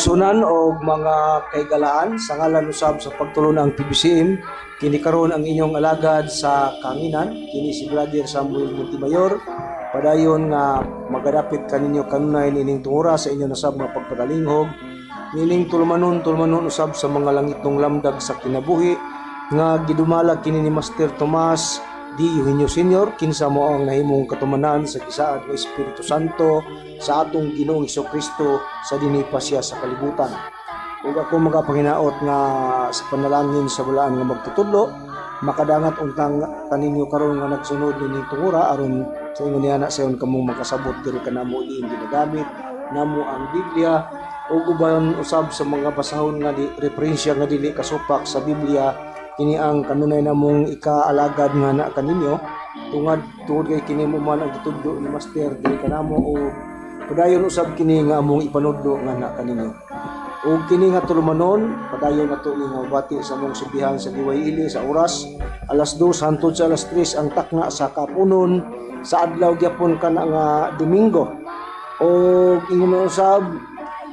Kaigsunan o mga kaigalaan, sa ngalan usab sa pagtulon-ang PBCM, kini karon ang inyong alagad sa kanginan, kini si Brother Samuel Montemayor. Padayon nga magadapit kaninyo kanunay nining tungura sa inyo nasab nga pagpatalinghog nining tulumanon, tulumanon usab sa mga langitnong lamdag sa kinabuhi nga gidumala kini ni Master Tomas D. Eugenio Senior, kinsa mo ang nahimong katumanan sa gisaad ng Espiritu Santo sa atong Ginoong Kristo sa dinhi pa siya sa kalibutan. Ug ako magapanginaot nga sa panalangin sa balaan nga magtutudlo, makadangat untang kaninyo karon nga nagsunod nining tungura, aron sa ingon niya na sayon kamong makasabot diri kanamo diin ginagamit namo ang Biblia ug uban usab sa mga basahon nga di referensya nga dili kasupak sa Biblia. Kini ang kanunay namong ikaalagad nga na kaninyo tungad tungod kay kini mo man ang gitudlo ni Master diri kanamo, o padayon usab kini nga among ipanudlo nga na kaninyo. Ug kini nga tulumanon, padayon nato ni nga mabati sa among sibihan sa DYLE sa oras alas 2 hangtod sa alas 3 ang takna sa kapunon sa adlaw gyapon kana nga Domingo. Og ingon usab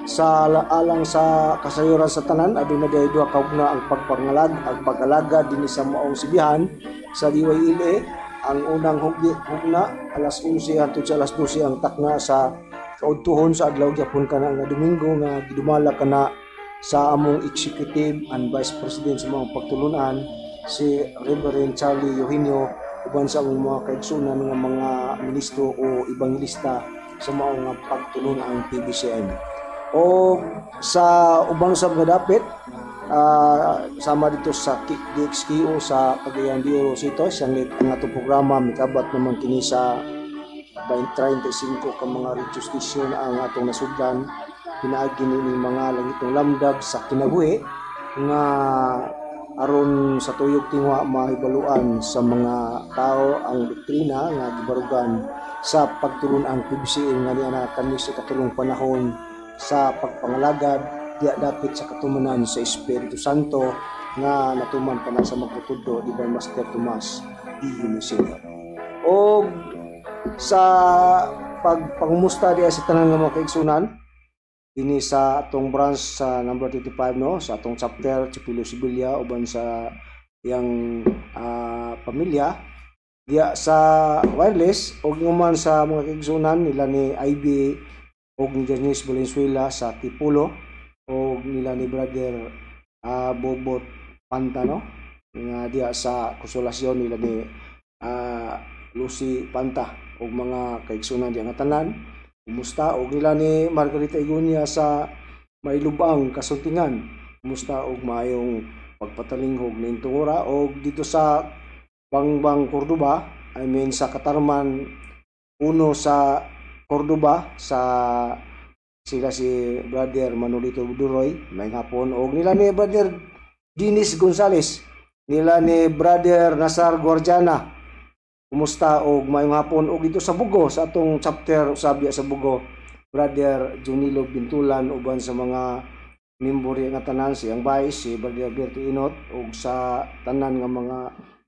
sa alang sa kasayuran sa tanan, aduna diay duha ka hugna ang pagpangalag ang pag-alagad dinhi sa maong sibihan sa DYLE. Ang unang hugna, alas 11 hangtod sa alas 12 ang takna sa kaudtuhon sa adlaw gyapon kana nga Domingo nga gidumala kana sa among executive and vice president sa mga pagtulunan, si Reverend Charlie Eugenio, uban sa among mga kaigsunan nga mga ministro o ebanghelista sa maong nga pagtulunan PBCM. O sa uban usab nga dapit, sama dito sa DXKO sa Cagayan de Oro City, siyang ang atong programa mikabat naman kini sa 35 ka mga radio station ang atong nasudlan pinaagi ni mga langitong lamdag sa kinabuhi nga aron sa tuyog tinguha mahibaluan sa mga tao ang doktrina nga gibarugan sa pagtulon-ang PBCM nga niya na kami sa katulong panahon sa pagpangalagad diya dapit sa katumanan sa Espiritu Santo nga natuman pa na sa magtutudlo di ba Master Tomas D. Senior. O sa pagpangumusta diya sa tanan nga mga kaigsunan dinhi sa atong branch sa number 35, no, sa atong chapter Chipilo Sibilia, uban sa iyang pamilya diya sa wireless, ug man sa mga kaigsunan nila ni IB og ni Janice Valenzuela sa Tipulo, og nila ni Brother Bobot Pantano nga diya sa Konsolasyon, nila ni Lucy Panta og mga kaigsunan diya nga tanan, kumusta? Og nila ni Margarita Igunya sa Mailubang Kasuntingan, kumusta og maayong pagpatalinghog ning tungura? Og dito sa Bangbang Cordoba, I mean sa Katarman uno sa Cordoba, sa sila si Brother Manolito Duroy, may hapon. Og nila ni Brother Dennis Gonzales, nila ni Brother Nasar Guardiana, kumusta og maayong hapon? Og dito sa Bugo, sa atong chapter usab sa Bugo, Brother Junilo Bintulan uban sa mga membro nga tanan, siyang vice si Brother Berto Inot, og sa tanan nga mga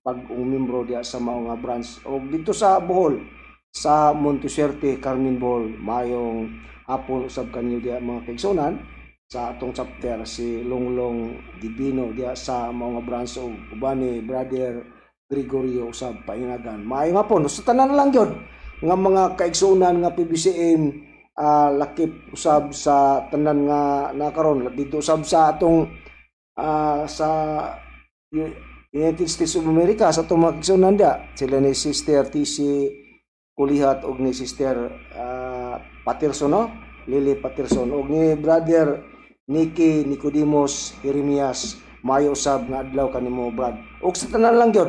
pag-ong membro diya sa mao nga branch. Og dito sa Bohol, sa Monteserte, Carmen Bohol, maayong hapon usab kanyo diya, mga kaigsunan, sa atong chapter si Longlong Divino diya sa mao nga branch, og uban ni Brother Gregorio usab Painagan. Maayong hapon sa tanan lang gyud nga mga kaigsunan nga PBCM, lakip usab sa tanan nga nakaron dito usab sa atong sa United States of America, sa atong mga kaigsunan diya, sila ni Sister TC Kulihat og ni Sister Paterson, no, Lily Paterson, og ni Brother Nicky Nicodemus Jeremias. Maayo usab nga adlaw kanimo, Brad. Og sa tanan lang gyud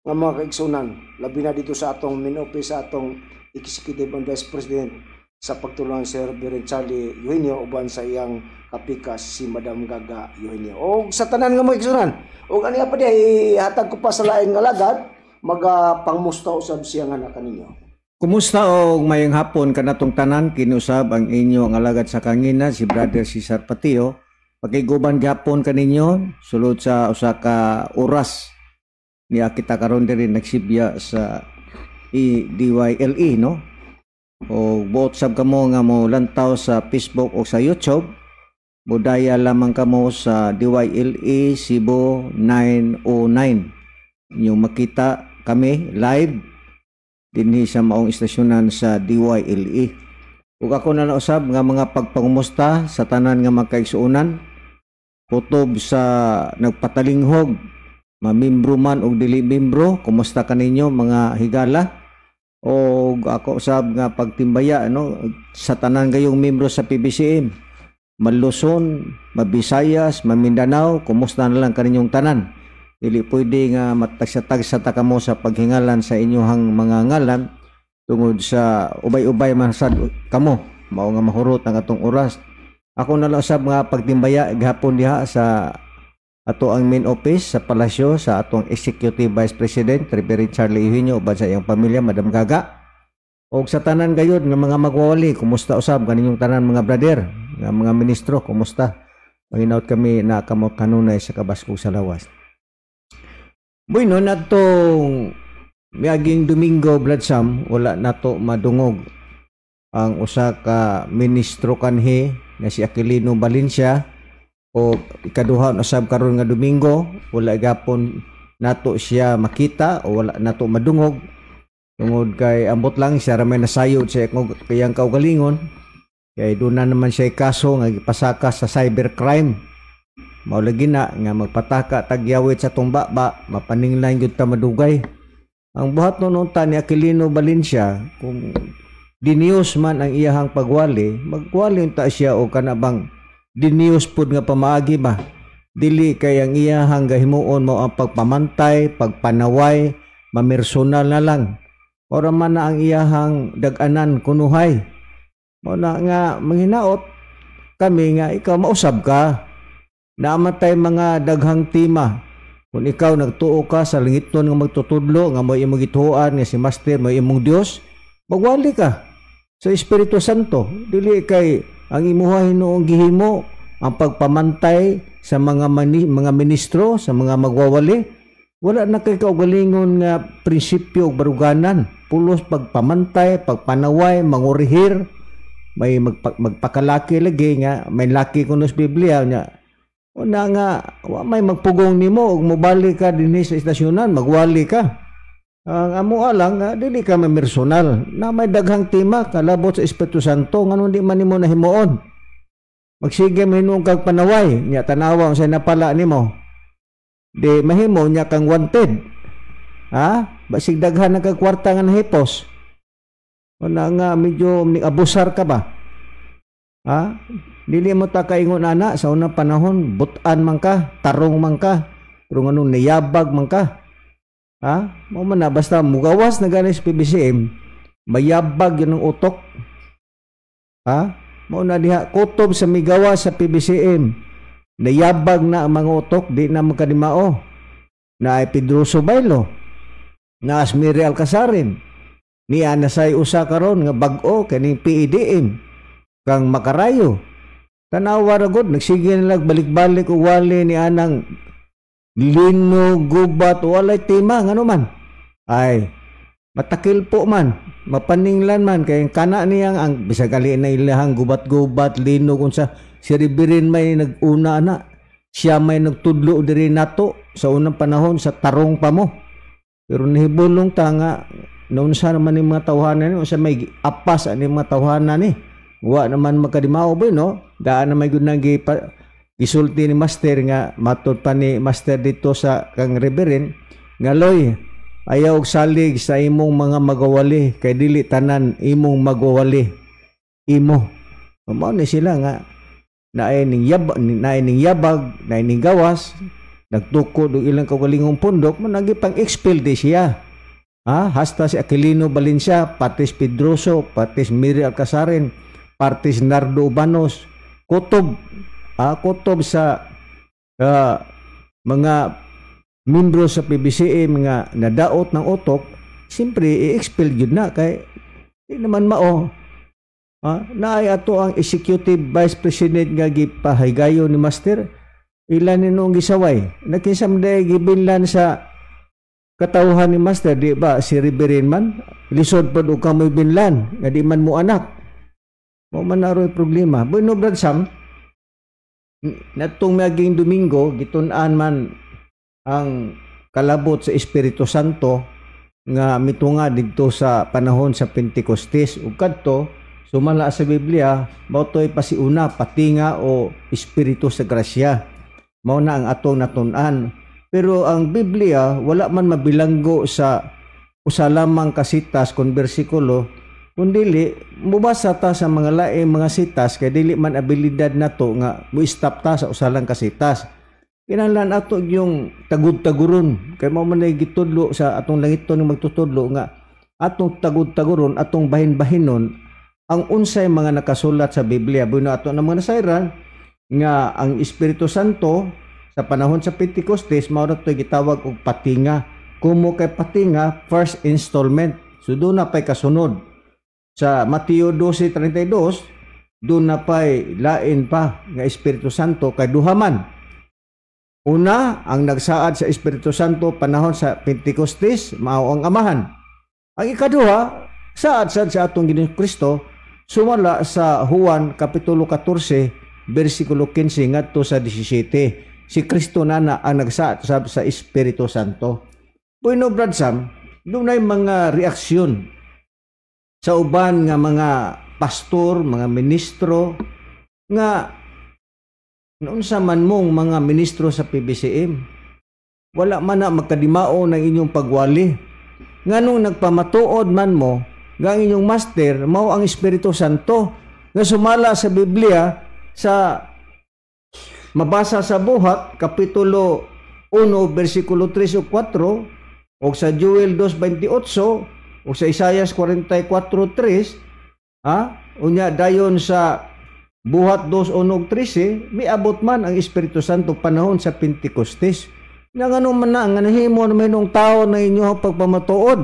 nga mga kaigsunan, labi na dito sa atong main office, sa atong Executive and Vice President sa pagtulungan, Sir Reverend Charlie Eugenio, uban sa iyang kapikas si Madam Gaga Eugenio. Og sa tanan nga mga kaigsunan, og ani pa diay ihatag ko pa sa laing alagad, magapangmusta usab siya nga na kaninyo. Kumusta og mayong hapon kanatong tanan? Kinusab ang inyo ang alagad sa kangina, si Brother Cesar Patio. Pakiguban gyapon kaninyo sulod sa usa ka oras niya kita karon diri nagsibya sa DYLE, no? O buot sab kamo nga mo lantaw sa Facebook o sa YouTube. Mudaya lamang kamo sa DYLE Cebu 909. Inyong makita kami live dinhi sa maong istasyonan sa DYLE. Ug ako na nausab nga mga pagpangumusta sa tanan nga magkaigsuonan, kutob sa nagpatalinghog, mamimbro man og dili membro, kumusta kaninyo, mga higala? O ako usab nga pagtimbaya, no, sa tanan gayong membro sa PBCM, Maluzon, Mabisayas, Mamindanao, kumusta na lang kaninyong tanan? Dili pwede nga matagsa-tagsa ta kamo sa paghingalan sa inyong mga ngalan tungod sa ubay-ubay man sad kamo, mao nga mahurot ang atong oras. Ako na lang usab nga pagtimbaya gihapon diha sa ato ang main office sa palasyo sa atong Executive Vice President Reverend Charlie Eugenio uban sa iyang pamilya, Madam Gaga. Og sa tanan gayud nga mga magwawali, kumusta usab kaninyong tanan, mga brother, nga mga ministro, kumusta? Manginaot kami na kamo kanunay sa kabaskog sa lawas. Bueno, natong miaging Domingo, Brad Sam, wala nato madungog ang usa ka ministro kanhi nga si Aquilino Valencia, o ikaduha usab karon nga Domingo, wala gapon nato siya makita o wala nato madungog tungod kay ambot lang siya ra may nasayod sa iyang kaugalingon, kay doon na naman siya kaso nga gipasaka sa cybercrime. Mao lagi na nga magpataka tagyawit sa tumba ba, mapaninglan gyud ta madugay. Ang buhat nun unta ni Aquilino Valencia, kung dinios man ang iyahang pagwali, magwali unta siya o kana bang dinios pud nga pamaagi ba. Dili kay ang iyahang gahimuon mo ang pagpamantay, pagpanaway, mamersonal na lang. Ora man na ang iyahang dag-anan kunuhay. Mao na nga manghinaot kami nga ikaw mausab ka. Naamatay mga daghang tema. Kung ikaw nagtuo ka sa langiton nga magtutudlo nga mo imong gituoan nga si Master mo imong Dios, magwali ka sa Espiritu Santo. Dili kay ang imuha hinuong gihimo ang pagpamantay sa mga ministro, sa mga magwawali. Wala na kay kaugalingon nga prinsipyo ug baruganan. Pulos pagpamantay, pagpanaway, mangurihir, may magpakalaki lagi nga may laki kuno sa Biblia nya. Una nga wa may magpugong nimo ug mobali ka dinhi sa istasyonan, magwali ka. Ang amo lang nga dili ka mamersonal na may daghang tema kalabot sa Espiritu Santo, nganong di man nimo nahimuon? Magsige man kag panaway nya, tanawa unsay napala nimo. Di mahimo nya kang wanted. Ha? Basig daghan na kag kwarta nga nahipos. Una nga medyo abusar ka ba? Ha? Dili mo ta kaingon ana sa unang panahon, butan man ka, tarong man ka, pero nganong niyabag man ka. Ha? Mao man na basta mugawas na gani sa PBCM, mayabag yun ang utok. Ha? Mao na diha kutob sa migawas sa PBCM, nayabag na ang mga utok, di na magkadimao. Na ay Pedroso Baylo, na Asmiri Alcasarin, niya nasay usa karon nga bag-o kaning PEDM kang Makarayo. Tanawa ra gud, nagsige na lang balik-balik og wali ni anang lino gubat, walay tema ngano man. Ay matakil po man, mapaninglan man kay kana niyang ang bisag ali na ilahang gubat-gubat lino kung sa si Riberin may nag-una na siya may nagtudlo diri nato sa unang panahon sa tarong pa mo. Pero nahibulong ta nga naunsa naman ni mga tawhanan ni, unsa may apas ani mga tawhanan ni. Wa naman makadimao boy, no? Daan na may gud nang gisulti ni Master nga matod pa ni Master dito sa kang Reverend nga, "Loy, ayaw og salig sa imong mga magawali kay dili tanan imong magawali imo." Mao ni sila nga naay ning yabag, naay ning yabag, naay ning gawas, nagtukod og ilang kaugalingong pundok, mo nagi pang expel di siya. Ha, hasta si Aquilino Valencia, patis Pedroso, patis Miri Alcasarin, partis Nardo Ubanos, kutob, kutob sa mga membro sa PBCM nga nadaot ng utok, siyempre i-expel gyud na kay di naman mao. Naay ato ang Executive Vice President nga gipahigayon ni Master, ilan ni noong gisaway. Nakinsam day gibinlan sa katawhan ni Master, di ba si Reverend man lisod pod og kamoy binlan nga di man mo anak. Mao man naroy problema. Bueno, Brad Sam, Natong miaging Domingo, gitun-an man ang kalabot sa Espiritu Santo nga mitunga didto sa panahon sa Pentecostes. Ug kadto sumala sa Biblia, mao to'y pasiuna, patinga o espiritu sa grasya. Mao na ang atong natun-an. Pero ang Biblia wala man mabilanggo sa usa lamang ka sitas kon bersikulo, kundili mubasa ta sa mga laing mga sitas kay dili man abilidad nato nga mo-stop ta sa usa lang ka sitas. Kinahanglan ato yung tagud-taguron kay mao man ay gitudlo sa atong langiton ng magtutudlo nga atong tagud-taguron, atong bahin-bahinon ang unsay mga nakasulat sa Biblia. Bueno, ato na mga nasayran nga ang Espiritu Santo sa panahon sa Pentecostes mao ra to'y gitawag og patinga. Kumo kay patinga, first installment. So doon na pa'y kasunod. Sa Mateo 12:32, doon na pa'y lain pa nga Espiritu Santo kay duha man. Una, ang nagsaad sa Espiritu Santo panahon sa Pentecostes, mao ang Amahan. Ang ikaduha, saad sad sa atong Ginoong Kristo, sumala sa Juan Kapitulo 14, versikulo 15 ngadto sa 17. Si Kristo na ang nagsaad sa Espiritu Santo. Bueno, Brad Sam, dunay mga reaksyon sa uban nga mga pastor, mga ministro nga unsa man mong mga ministro sa PBCM, wala man na magkadimao ng inyong pagwali. Nganong nagpamatuod man mo nga ang inyong master mao ang Espiritu Santo nga sumala sa Biblia sa mabasa sa Buhat Kapitulo 1 bersikulo 3 ug 4 o sa Joel 2:28 o sa Isayas 44:3, ha, unya dayon sa Buhat 2:1-13, miabot man ang Espiritu Santo panahon sa Pentecostes. Nga ngano man na nga nahimo naman nung tao na inyo pagpamatuod?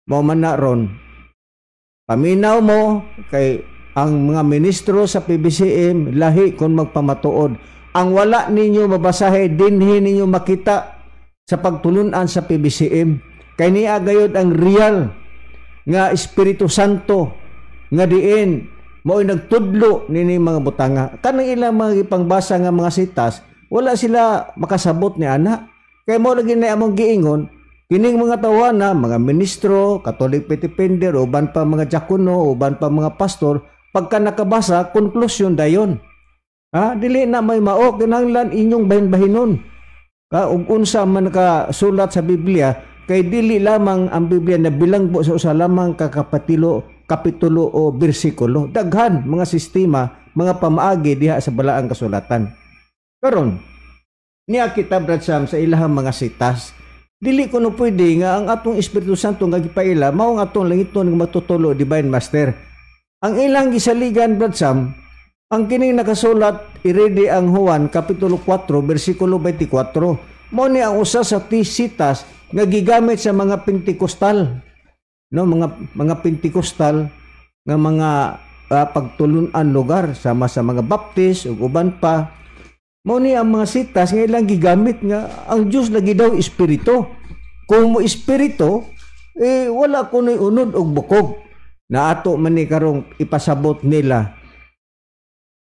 Mao man na ron, paminaw mo kay ang mga ministro sa PBCM lahi kung magpamatuod. Ang wala ninyo mabasahe, dinhi ninyo makita sa pagtulunan sa PBCM. Kay niya gayod ang real nga Espiritu Santo nga diin mao'y nagtudlo nini mga butanga. Kanang ilang mga ipangbasa nga mga sitas, wala sila makasabot ni ana. Kay mao lagi na among giingon, kining mga tawana, mga ministro, Catholic Petipender, uban pa mga diakono, uban pa mga pastor, pagka nakabasa, konklusyon dayon. Ha? Dili na may mao, kinahanglan inyong bahin-bahinon. Ka ug unsa man nakasulat sa Biblia, kay dili lamang ang Biblia na bilangbo sa usa lamang ka kapitulo o bersikulo. Daghan mga sistema, mga pamaagi diha sa balaang kasulatan. Karon, niya kita, Brad Sam, sa ilahang mga sitas. Dili kuno pwede nga ang atong Espiritu Santo nga gipaila mao ang atong langiton nga matutulo, Divine Master. Ang ilang gisaligan, Brad Sam, ang kining nakasulat irede ang Juan Kapitulo 4 bersikulo 24. Mao ni ang usa sa sitas nga gigamit sa mga Pentecostal. No, mga Pentecostal nga mga pagtulunan lugar sama sa mga Baptist ug uban pa. Mao ni ang mga sitas nga ilang gigamit nga ang Dios lagi daw espiritu. Kung mo espiritu, eh wala kuno'y unod og bukog. Na ato man ni karong ipasabot nila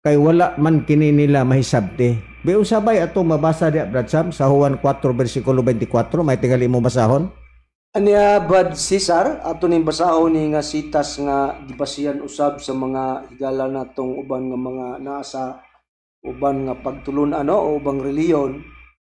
kay wala man kini nila mahisabti. Biun sabay ato mabasa diya, Brad Sam, sa Juan 4 versikulo 24, may tingali mo basahon. Anya, Brad Cesar, ato ning basahon ni nga sitas nga gibasihan usab sa mga higala natong uban nga mga naa sa uban nga pagtulun-an o ubang reliyon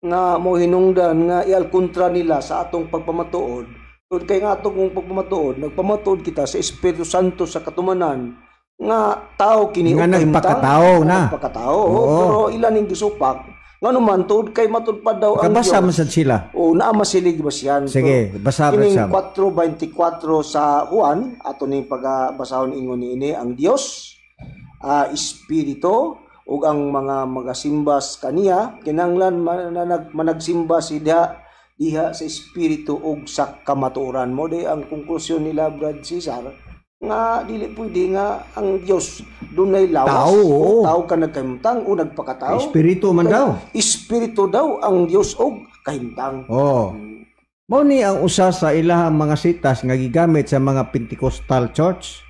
nga mo hinungdan nga ialkontra nila sa atong pagpamatuod. Tungod kay nga atong pagpamatuod, nagpamatuod kita sa Espiritu Santo sa katumanan nga tao kini Nga og kahimtang. Nagpakatao na. Nagpakatao. Oo. Pero ilan ning gisupak ngano man tuod kay matud pa daw ang Kabasa Dios. Man sad sila. O naa masilig basihan. Sige, basa, Brad Kining Sam. 4:24 sa Juan, ato ning pagabasahon, ingon niini: "Ang Dios espiritu ug ang mga magasimbas kaniya kinahanglan managsimba si diha diha sa espiritu ug sa kamatuoran." Mo di ang konklusyon nila, Brad Cesar, nga dili pwede nga ang Dios dunay lawas. Tao, oo. O tao ka nagkahimtang o nagpakatao. Espiritu man daw. Espiritu daw ang Dios og kahimtang. Oh. Mao ni ang usa sa ilahang mga sitas nga gigamit sa mga Pentecostal Church,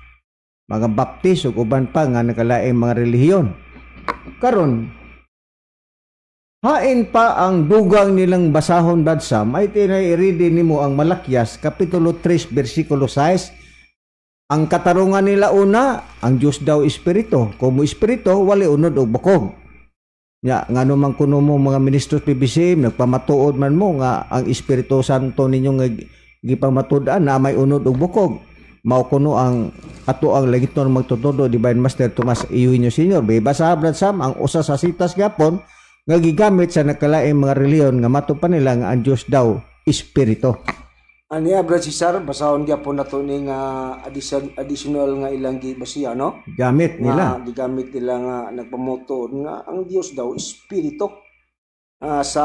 mga Baptist ug uban pa nga nakalaing mga relihiyon. Karon, Hain pa ang dugang nilang basahon, Brad Sam, ay tinay i-ready nimo ang Malakias kapitulo 3 bersikulo 6. Ang katarungan nila una, ang Dios daw espiritu. Kung mo espiritu, wali unod og bukog. Ya, ngano man kuno mo mga ministros PBC, nagpamatuod man mo nga ang Espiritu Santo ninyo nga gipamatud-an na may unod og bukog. Mao kuno ang ato ang legiton magtutudo, Divine Master Tomas Eugenio Senior. Be basa, Brad Sam, ang usa sa sitas gyapon nga gigamit sa nakalaing mga reliyon nga mato pa nila nga ang Dios daw espiritu. Aniya, Brad Cesar, basahon gyapon nato ni nga additional nga ilang gibasiya, no? Gamit nila. Nga gigamit nila nga nagpamutuod nga ang Dios daw espiritu. Sa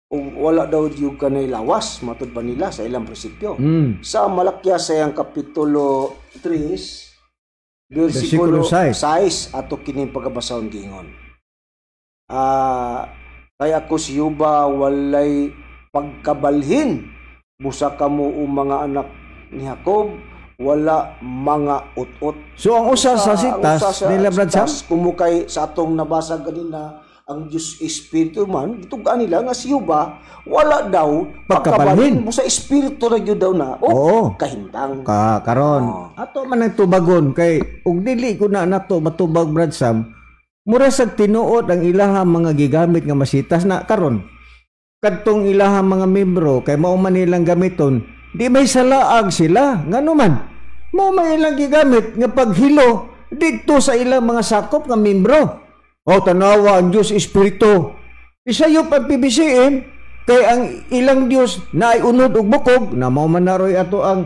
ug wala daw yung kanay lawas matud pa nila sa ilang prinsipyo. Sa Malakias sa iyang kapitulo 3 bersikulo Bersikulo 6. 6, ato kining pagkabasahon gingon. Kaya ako si Yuba walay pagkabalhin, busa kamo o mga anak ni Jacob wala mga ut-ut. So ang usa sa Ang sitas usa sa nila, Brad Sam, sitas, kumukay sa atong nabasa ganina, ang Diyos Espiritu man, gitugaan nila nga si Yuba wala daw pagkabalhin. Pagkabalhin. Busa espiritu na gyud daw na. Oh, Oo. Kahintang. Ka karon ato man ang tubagon kay ug dili ko na nato matubag, Brad Sam, mura sag tinuod ang ilahang mga gigamit nga masitas na karon kadtong ilahang mga membro kay mao man nilang gamiton, di may salaag sila. Ngano man mao man ilang gigamit nga paghilo didto sa ilang mga sakop nga membro. O tanawa, ang Dios Espiritu. Isayop ang PBCM kay ang ilang Dios na ay unod og bukog na mao man naroy ato ang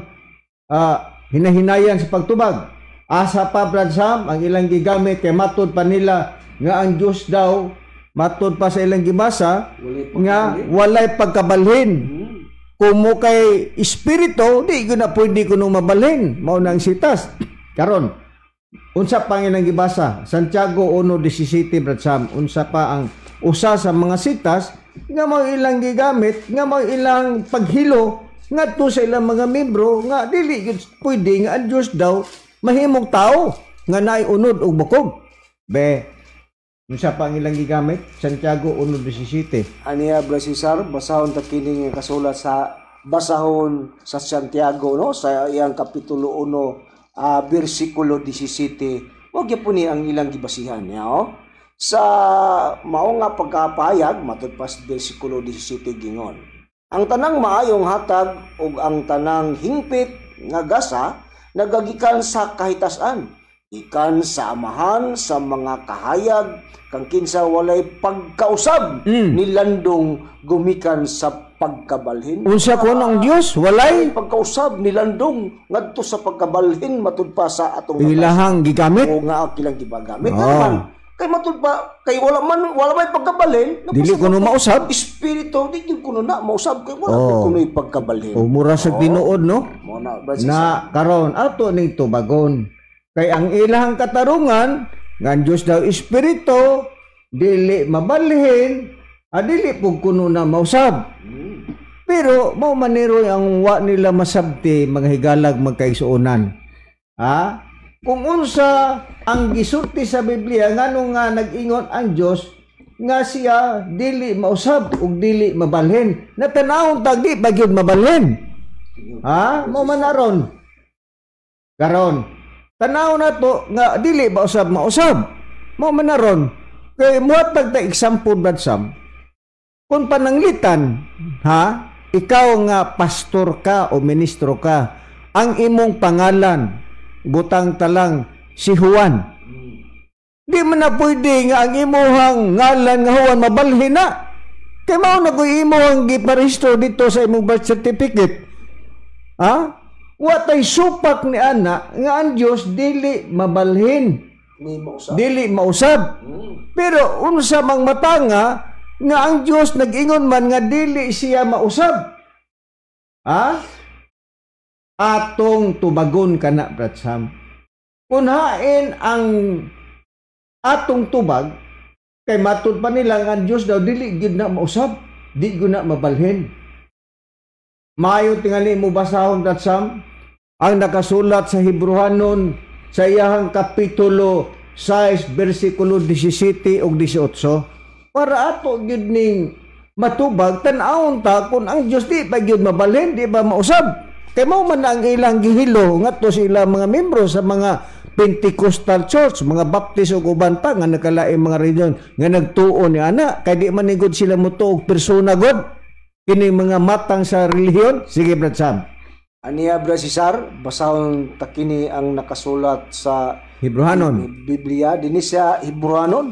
hinahinayan sa pagtubag. Asa pa, Brad Sam, ang ilang gigamit kay matud pa nila nga ang Dios daw, matud pa sa ilang gibasa Walay nga walay pagkabalhin. Kung mo kay espiritu, di ko na pwede ko nung mabalhin. Mao na ang sitas. Karon, unsa pa ang ilang gibasa? Santiago 1:17, Brad Sam, unsa pa ang usa sa mga sitas nga mao ilang gigamit, nga mao ilang paghilo ngadto sa ilang mga membro nga dili gyud pwede nga ang Dios daw mahimong tao nga naay unod og bukog? Be, unsa pa ang ilang gigamit? Santiago 1:17. Aniya, Brad Cesar, basahon ta kini nga kasulat sa basahon sa Santiago, no, sa iyang kapitulo 1 bersikulo 17. Wa gyapon ni ang ilang gibasihan niya, oh. Sa mao nga pagkapayag, matud pa sa bersikulo 17 gingon. Ang tanang maayong hatag ug ang tanang hingpit nga gasa nagagikan sa kahitasan, ikan sa Amahan sa mga kahayag kang kinsa walay pagkausab nilandong gumikan sa pagkabalhin. Unsa kuno ang Dios walay pagkausab nilandong ngadto sa pagkabalhin matud pa sa atong nabasa. Ilahang gigamit? O nga kilang gibagamit. Naman, kay matud pa kay wala may pagkabalhin. Dili kuno mausab. Espiritu di gyud kuno na mausab kay wala oh. Kuno pagkabalhin. O mura sa tinuod, no? Mo na, Brad Cesar. Na karon ato ning tubagon kay ang ilahang katarungan nga ang Dios daw espiritu, dili mabalhin, dili pug kuno na mausab. Pero mao maniroy ang wa nila masabti, mga higalag magkaigsuonan, ha, kung unsa ang gisulti sa Biblia, ngano nga nag-ingon ang Dios nga siya dili mausab ug dili mabalhin? Na tan-awon tag di ba gyud mabalhin, ha? Mao man aron karon tanaw na to nga dili ba usab mausab. Mao man aron kay muhatag ta example, Brad Sam. Kung pananglitan, ha, ikaw nga pastor ka o ministro ka, ang imong pangalan butang talang si Juan, di man na pwede nga ang imuhang ngalan nga Juan mabalhin na kay mao na ko'y imuhang giparehistro dito sa imong birth certificate, ha? Watay supak ni ana nga ang Dios dili mabalhin, May mausab. Dili mausab. Pero unsa mang matanga nga ang Dios nag-ingon man nga dili siya mausab? Ha? Atong tubagon kana, Brad Sam. Kung hain ang atong tubag kay matud pa nila nga ang Dios daw dili gyud na mausab, di gyud na mabalhin. Maayo tingali mo basahon, Brad Sam, ang nakasulat sa Hebrehanon sa iyahang kapitulo 6 bersikulo 17 ug 18. Para ato gyud ning matubag, tan-awon ta kung ang Dios di ba gyud mabalhin, di ba mausab. Kay mao man ang ilang gihilo ngadto sa ilang mga membro sa mga Pentecostal Church, mga Baptist ug uban pa nga nakalain mga relihiyon nga nagtuo ni ana, kay di man gud sila motuo og persona God kini mga matang sa relihiyon. Sige, Brad Sam. Aniya, Brad Cesar, basahon ta kini ang nakasulat sa Hebrehanon. Biblia dinhi sa Hebrehanon,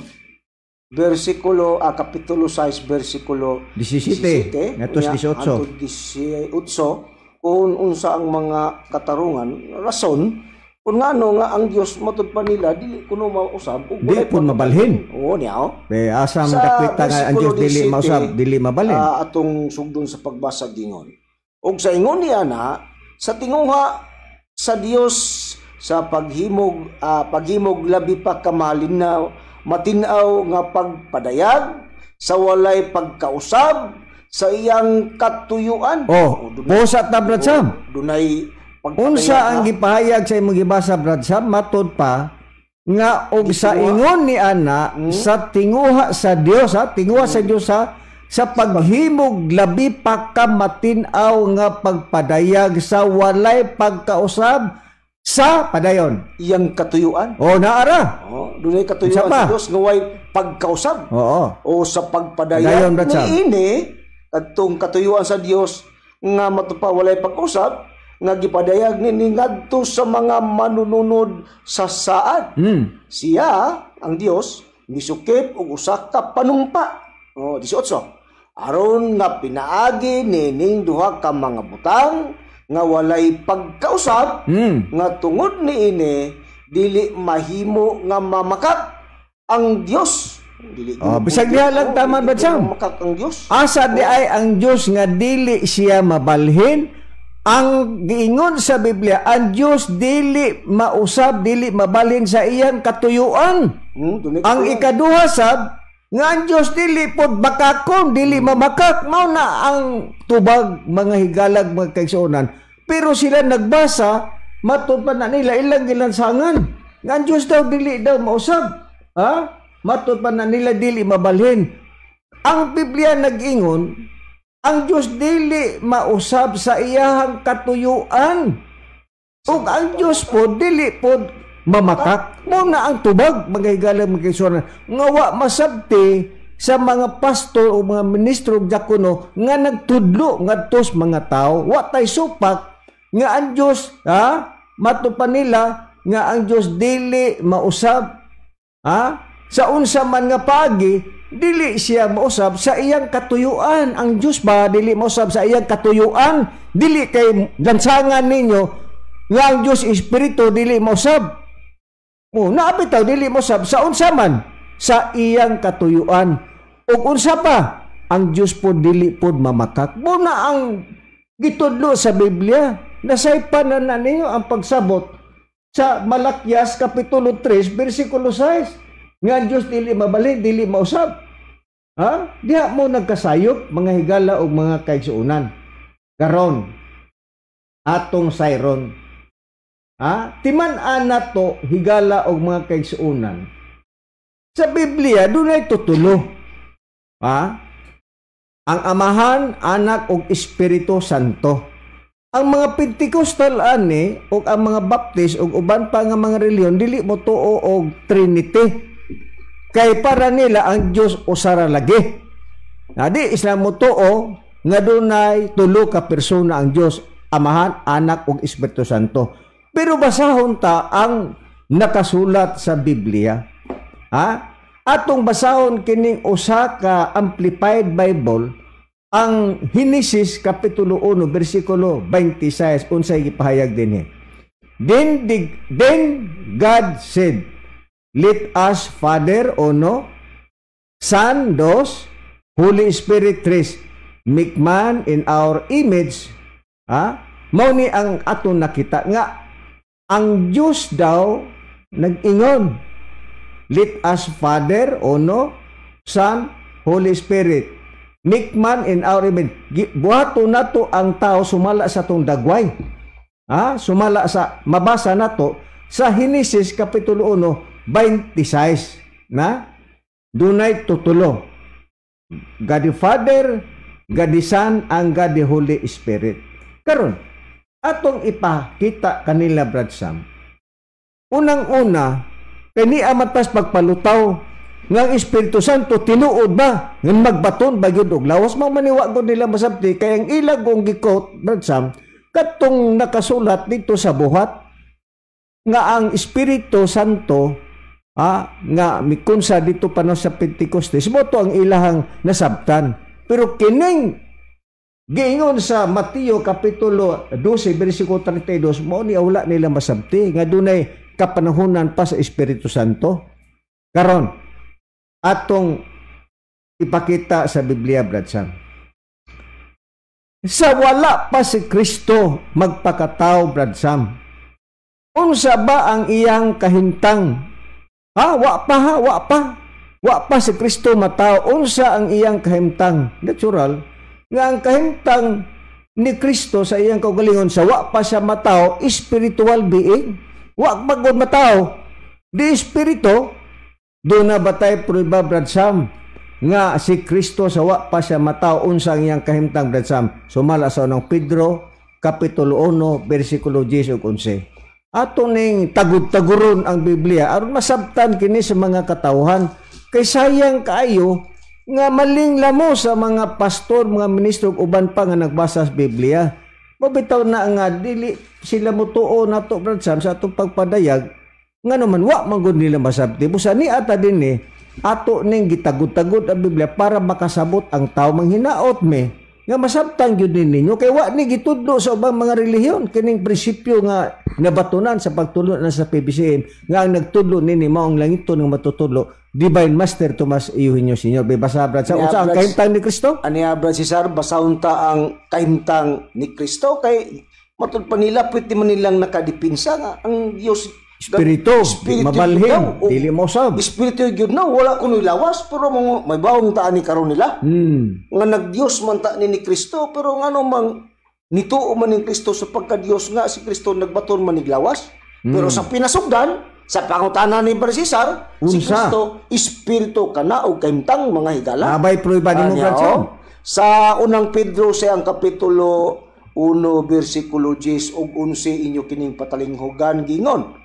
versikulo kapitulo 6 versikulo 17 ngadto sa unya 18. Hangtod 18, kung unsa ang mga katarungan, rason kung ngano nga ang Dios matud pa nila dili kuno mausab ug Di walay pud mabalhin. Oo niya, oh. Eh, asa Sa man kakwita nga ang Dios versikulo dili 17, mausab, dili mabalhin? Atong sugdon sa pagbasa, gingon. Ug sa ingon niya na sa tinguha sa Dios sa paghimog labi pa ka malinaw, matin-aw nga pagpadayag sa walay pagkausab sa iyang katuyuan. Oh, posa ta, Brad Sam. Dunay pagpadayag, Unsa ang ha? Gipahayag sa imong gibasa, Brad Sam, matud pa nga og sa ingon ni ana sa tinguha sa Dios, ha, tinguha sa Dios sa paghimog labi pa ka matin-aw nga pagpadayag sa walay pagkausab sa padayon. Iyang katuyuan. Oh, naara. Oh, dunay katuyuan Unsa pa? sa Dios nga way pagkausab. O sa pagpadayag Padayon, Brad Sam. niini kadtong katuyuan sa Dios nga matupa walay pag-usab nga gipadayag nini ngadto sa mga manununod sa saad. Siya ang Dios misukip og usa ka panumpa. Oh, 18. Aron nga pinaagi nining duha ka mga butang nga walay pagkausab nga tungod niini dili mahimo nga mamakak ang Dios. Dili Oh, bisag diha lang tama, dili Brad Sam. mamakak ang Dios. Asa di ay ang Dios nga dili siya mabalhin? Ang giingon sa Biblia, ang Dios dili mausab, dili mabalhin sa iyang katuyuan. Dunay Ang katuyuan. ikaduha sab nga ang Dios dili pod bakakon, dili mamakak, mao na ang tubag, mga higalag, mga kaigsuonan. Pero sila nagbasa, matud pa na nila ilang gilansangan nga ang Dios daw dili daw mausab. Ha? Matud pa na nila dili mabalhin. Ang Biblia nag-ingon, ang Dios dili mausab sa iyahang katuyuan. Ug ang Dios po dili po mamakak. Mo na ang tubag, mga higala, mga kaigsuonan, nga wa masabti sa mga pastor o mga ministro o diakono nga nagtudlo ngadto sa mga tao. Wa tay supak nga ang Dios, ha, matupa nila nga ang Dios dili mausab, ha, sa unsa man nga paagi dili siya mausab sa iyang katuyuan. Ang Dios ba dili mausab sa iyang katuyuan? Dili kay lansangan ninyo nga ang Dios espiritu, dili mausab. O naa bitaw dili mausab sa unsa man sa iyang katuyuan. Ug unsa pa, ang Dios po dili pod mamakak. Mo na ang gitudlo sa Biblia. Nasaypan na na ninyo ang pagsabot sa Malakias kapitulo 3 bersikulo 6 nga ang Dios dili mabalhin, dili mausab. Ha? Diha mo nagkasayop, mga higala ug mga kaigsuonan. Karon atong sayron. Ha? Timan-an nato, higala og mga kaigsuonan. Sa Biblia dunay tutulo. Ha? Ang Amahan, Anak ug Espiritu Santo. Ang mga Pentecostal ani ug ang mga Baptist ug uban pa nga mga relihiyon dili mo tuo og Trinity. Kay para nila ang Dios usa ra lagi. Adi isla mo tuo nga dunay tulo ka persona ang Dios, Amahan, Anak ug Espiritu Santo. Pero basahon ta ang nakasulat sa Biblia. Ha? Atong basahon kining usa ka Amplified Bible, ang Henesis kapitulo 1 bersikulo 26, unsay gipahayag dinhi. Then God said, "Let us Father uno, Son dos, Holy Spirit tres, make man in our image." Ha? Mao ni ang atong nakita nga ang Diyos daw nag-ingon, "Let us Father uno, Son, Holy Spirit, make man in our image." Buhaton nato ang tao sumala sa atong dagway. Ha? Sumala sa mabasa nato sa Henesis kapitulo 1 26 na dunay tutulo. God the Father, God the Son, ang God the Holy Spirit. Karon, atong ipakita kanila, Brad Sam. Unang-una, kay ni amatas pagpalutaw nga ang Espiritu Santo tinuod ba nga magbaton ba gyud og lawas, mao maniwa gud nila masabti kay ang ilang kong gi-quote, Brad Sam, katong nakasulat dito sa Buhat nga ang Espiritu Santo nga mikunsa dito pa no sa Pentecostes mo to ang ilahang nasabtan. Pero kining giingon sa Mateo kapitulo 12 bersikulo 32 mao ni wala nila masabti nga dunay kapanahonan pa sa Espiritu Santo. Karon, atong ipakita sa Biblia, Brad Sam. Sa wala pa si Kristo magpakatao, Brad Sam, unsa ba ang iyang kahimtang? Ha, wa pa ha, wa pa. Wa pa si Kristo matao, unsa ang iyang kahimtang? Natural nga ang kahimtang ni Kristo sa iyang kaugalingon sa wa pa siya matao, spiritual being. Wa pa gud matao. Di espiritu. Doon na ba tayo prueba, Brad Sam, nga si Kristo sa wa pa siya matao, unsa ang iyang kahimtang, Brad Sam? Sumala sa Unang Pedro kapitulo 1 bersikulo 10 ug 11. Ato ning tagud-taguron ang Biblia aron masabtan kini sa mga katawhan kay sayang kaayo nga maling lamo sa mga pastor, mga ministro ug uban pa nga nagbasa sa Biblia. Mabitaw na nga dili sila motuo nato, Brad Sam, sa atong pagpadayag nga naman wa man gud nila masabti. Busa ni ata dinhi ato ning gitagud-tagud ang Biblia para makasabot ang tao. Manghinaot me nga masabtan gyud ni ninyo kay wa ni gitudlo sa ubang mga relihiyon kining prinsipyo nga nabatunan sa pagtudlo na sa PBCM nga ang nagtudlo nini mao ang langiton nga matutudlo, Divine Master Tomas Eugenio Senior. Basa, Brad, sa unsa ang kahimtang ni Kristo? Aniya, Brad Cesar, basahon ta ang kahimtang ni Kristo kay matud pa nila pwede man nilang nakadipinsa nga ang Dios Espiritu, Espiritu mabalhin, daw. Dili mo usab. Espiritu gyud na wala kunoy lawas pero mga, may bawong taan ni karon nila. Nga nagdiyos man ta ni Kristo pero ngano mang nituo man ni Kristo sa pagka-Dios nga si Kristo nagbaton man lawas. Pero sa pinasugdan sa pangutana ni Brad Cesar, si Unsa? Kristo espiritu kana og kahimtang, mga higala. Abay prueba nimo, Anya, Brad Sam. oh. Sa Unang Pedro sa ang kapitulo 1 bersikulo 10 ug 11 inyo kining patalinghugan gingon.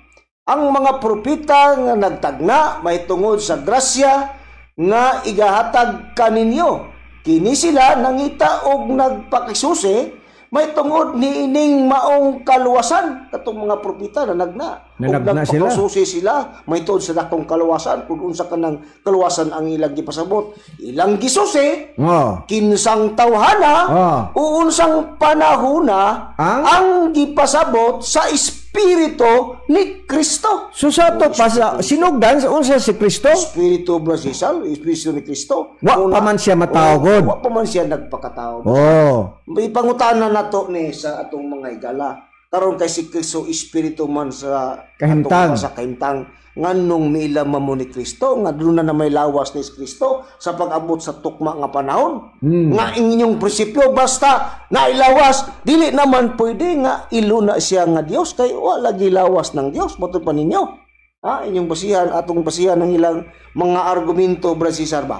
Ang mga propeta nga nagtagna mahitungod sa grasya nga igahatag kaninyo. Kini sila nangita og nagpakisusi mahitungod niining maong kaluwasan. Katong mga propeta na nagna. Og Nanagna sila. Nagpakisusi sila mahitungod sa dakong kaluwasan kung unsa kanang kaluwasan ang ilang gipasabot. Ilang gisusi kinsang tawhana o unsang panahona Ang? ang gipasabot sa espiritu ni Kristo. So sa ato pa sa sinugdan sa unsa si Kristo? Espiritu Brasisal, espiritu ni Kristo. Wa pa man siya matao gud. Wa pa man siya nagpakatao. May pangutana nato ni sa atong mga higala. Karon kay si Kristo espiritu man sa Kahimtang. atong sa kahimtang, nganong miila man mo ni Kristo nga doon na may lawas ni Kristo sa pag-abot sa tukma nga panahon? Nga inyong prinsipyo basta nailawas, dili naman pwede nga iluna siya nga Dios kay wala lagi lawas ng Dios. Matud pa ninyo ha, inyong basihan, atong basihan ng ilang mga argumento, Brad Cesar ba,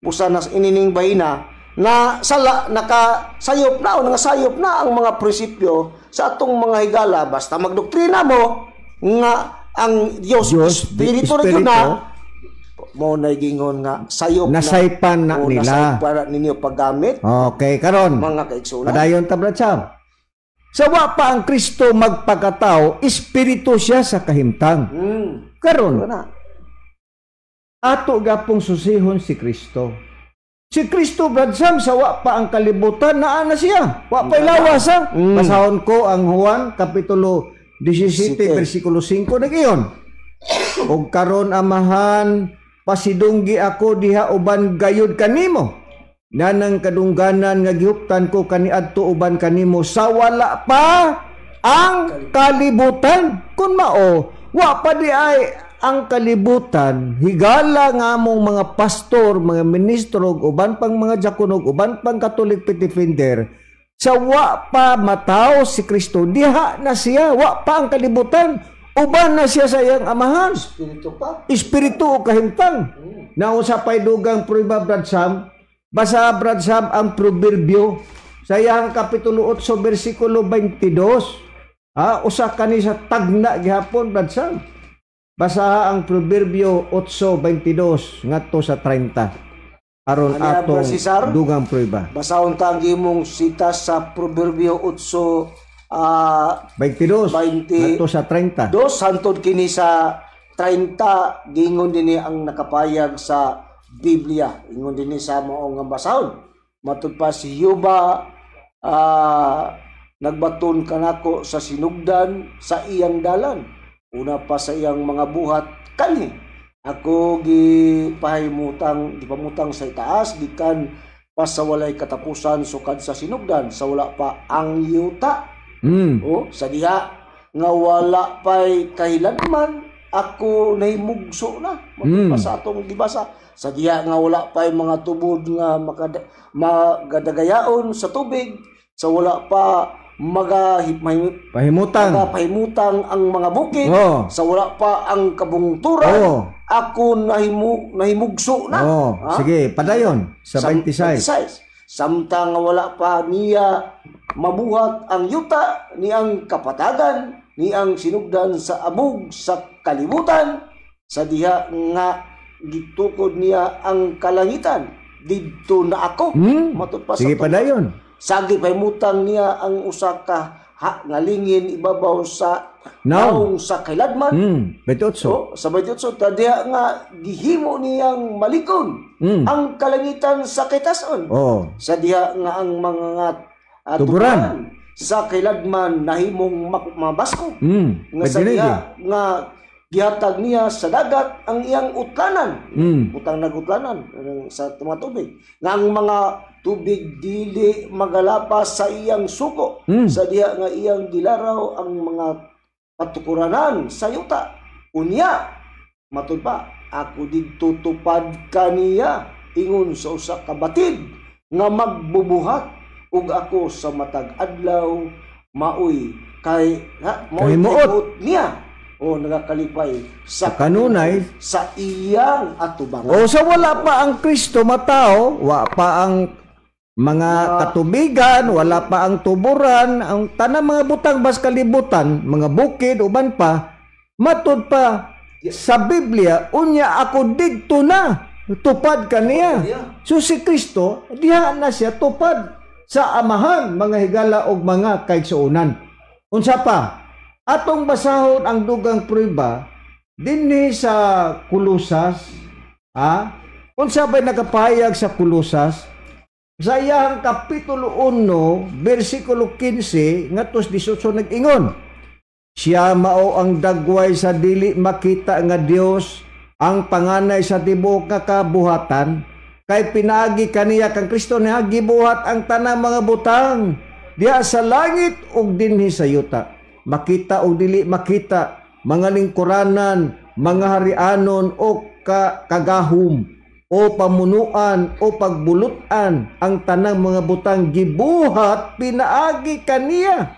busa nas inining bahina na sala nakasayop na o nangasayop na ang mga prinsipyo sa atong mga higala basta magdoktrina mo nga ang Dios, Dios, espiritu na espiritu. na mo na gingon nga sayop. Nasaypan na o nila. Nasaypan na ninyo paggamit, Okay, karon. mga kaigsunan. Padayon ta, Brad Sam. Sa wa pa ang Kristo magpakatao, espiritu siya sa kahimtang. Karon, Wala na. Ato gapong susihon si Kristo. Si Kristo, Brad Sam, sa wa pa ang kalibutan, naa na siya. Wa pa lawas ha. Basahon ko ang Juan, Kapitulo 17, 17. versikulo 5, nag-iyon. Og karon, Amahan, pasidunggi ako diha uban gayud kanimo. Nanang kadungganan nga gihuptan ko kaniadto uban kanimo sa wala pa ang kalibutan. Kun mao, wa pa di ay ang kalibutan, higala nga among mga pastor, mga ministro, ug uban pang mga diakono, ug uban pang Catholic Faith Defender, sa wa pa mataw si Kristo, diha na siya, wa pa ang kalibutan, uban na siya sa iyang Amahan. Espiritu pa. Espiritu o kahimtang. Nausa pa'y dugang prueba, Brad Sam, Basa, Brad Sam, ang Proverbio sa iyang kapitulo 8 bersikulo 22. Ha, usa kani sa tagna gihapon, Brad Sam. Basa ang Proverbio 8:22 ngadto sa 30 aron Ano yan, atong Brad Cesar? Dugang prueba. Basahon ta ang imong sitas sa Proverbio 8 22 20 ngadto sa 30. Dos hantod kini sa 30. Gingon dinhi ang nakapayag sa Biblia. Ingon dinhi sa mao nga basahon. Matud pa si Yuba, nagbaton kanako sa sinugdan sa iyang dalan. Una pa sa iyang mga buhat kanhi. Ako gipahimutang, gipamutang sa itaas gikan pa sa walay katapusan, sukad sa sinugdan sa wala pa ang yuta. O, sa diha nga wala pa'y kahilanman, ako nahimugso na. Pa sa atong gibasa. Sa diha nga wala pa'y mga tubod nga magadagayaon sa tubig, sa wala pa maga Pahimutang. Pahimutang ang mga bukid, sa wala pa ang kabungturan, ako nahimugso na. Oh, Ha? sige, padayon sa 26. 26. Samtang nga wala pa niya mabuhat ang yuta, ni ang kapatagan, ni ang sinugdan sa abog sa kalibutan, sa diha nga gitukod niya ang kalangitan, didto na ako. Matud pa sa Sige, padayon. Sagi pahimutang niya ang usa ka nga lingin ibabaw sa Naong. naong sa kailadman. 28. So, sa 28, tadiha nga gihimo niyang malikon ang kalangitan sa kitason. Sa diha nga ang mga Tuburan. Sa kailadman nahimong mabasko. Nga sa 29. diha nga gihatag niya sa dagat ang iyang utlanan. Butang nagutlanan sa mga tubig. Nga ang mga tubig dili magalapas sa iyang suko. Sa diha nga iyang gilaraw ang mga patukuranan sa yuta. Unya, matud pa, ako didto tupad kaniya ingon sa usa ka batid nga magbubuhat, ug ako sa matag adlaw maoy kay ha, maoy Kahimuot. kahimuot niya o nagakalipay sa Kanunay sa iyang atubangan. O sa wala pa ang Kristo matao, wa pa ang mga katubigan, wala pa ang tuburan, ang tanang mga butang bas kalibutan, mga bukid uban pa, matud pa sa Biblia, unya ako didto na tupad kaniya. So si Kristo, diha na siya tupad sa Amahan, mga higala og mga kaigsuonan. Unsa pa? Atong basahon ang dugang prueba dinhi sa Kulusas, ha? Unsa ba'y nakapahayag sa Kulusas? Sa iyang kapitulo 1, bersikulo 15 ngadto 18 nag-ingon. Siya mao ang dagway sa dili makita nga Dios, ang panganay sa tibuok nga kabuhatan, kay pinaagi kaniya, kang Kristo niya, gibuhat ang tanang mga butang diha sa langit ug dinhi sa yuta, makita ug dili makita, mga lingkuranan, mga harianon o kagahum o pamunuan o pagbulutan. Ang tanang mga butang gibuhat pinaagi kaniya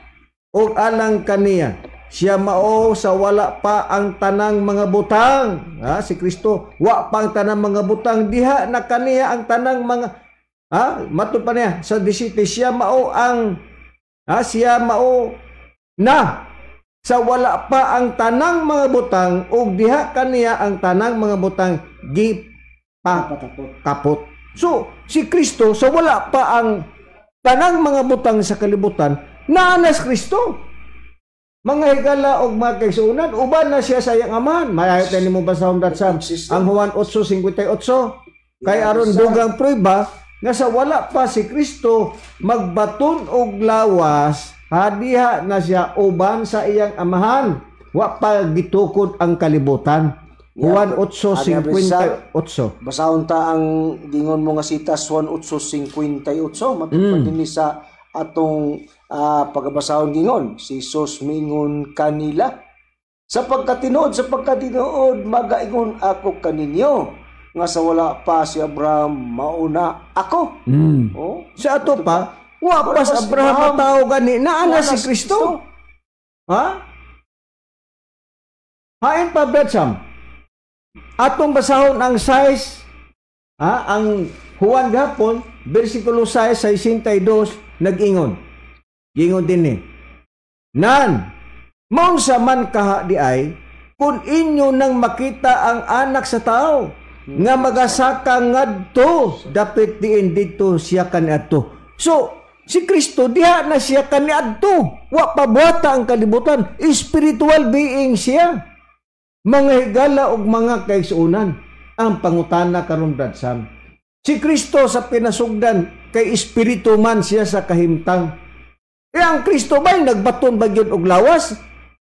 ug alang kaniya. Siya mao sa wala pa ang tanang mga butang. Ha, si Kristo, wa pa ang tanang mga butang, diha na kaniya ang tanang mga, ha, matud pa niya sa 17, siya mao ang, ha, siya mao na sa wala pa ang tanang mga butang ug diha kaniya ang tanang mga butang gipakapot. Patapot. So, si Kristo, sa wala pa ang tanang mga butang sa kalibutan, naa na si Kristo. Mga higala og mga kaigsuonan, uban na siya sa iyang Amahan. Maayo tayo nimo basahon, Brad Sam. Ang Juan 8:58. Kay aron dugang prueba nga sa wala pa si Kristo magbaton og lawas, hadiha na siya uban sa iyang Amahan. Wa pa gitukod ang kalibutan. Juan 8:58. Basahon ta ang gingon mo nga sitas, Juan 8:58. Matud pa dinhi sa atong pagabasahon, gingon si Jesus mingon kanila, "Sa pagkatinuod magaingon ako kaninyo nga sa wala pa si Abraham, mauna ako." Oh. Sa ato pa, wa pa Wala sa pa si Abraham Abraham. Tao gani, naa na Naa si si Kristo. Ha? Hain pa, Brad Sam. Atong basahon ang size, ha? Ang Juan gapon, versikulo 6, 62, nag-ingon. Gingon din ni. Nan, maunsa man kaha di ay, kung inyo nang makita ang anak sa tao, nga magasaka ngadto, dapit diin dito siya kaniadto. So, si Kristo diha na siya kaniadto. Wa pa buhata ang kalibutan. Spiritual being siya. Mga higala og mga kaigsuonan, ang pangutana karon, Brad Sam. Si Kristo sa pinasugdan kay espiritu man siya sa kahimtang. E ang Kristo ba'y nagbaton ba gyud og lawas?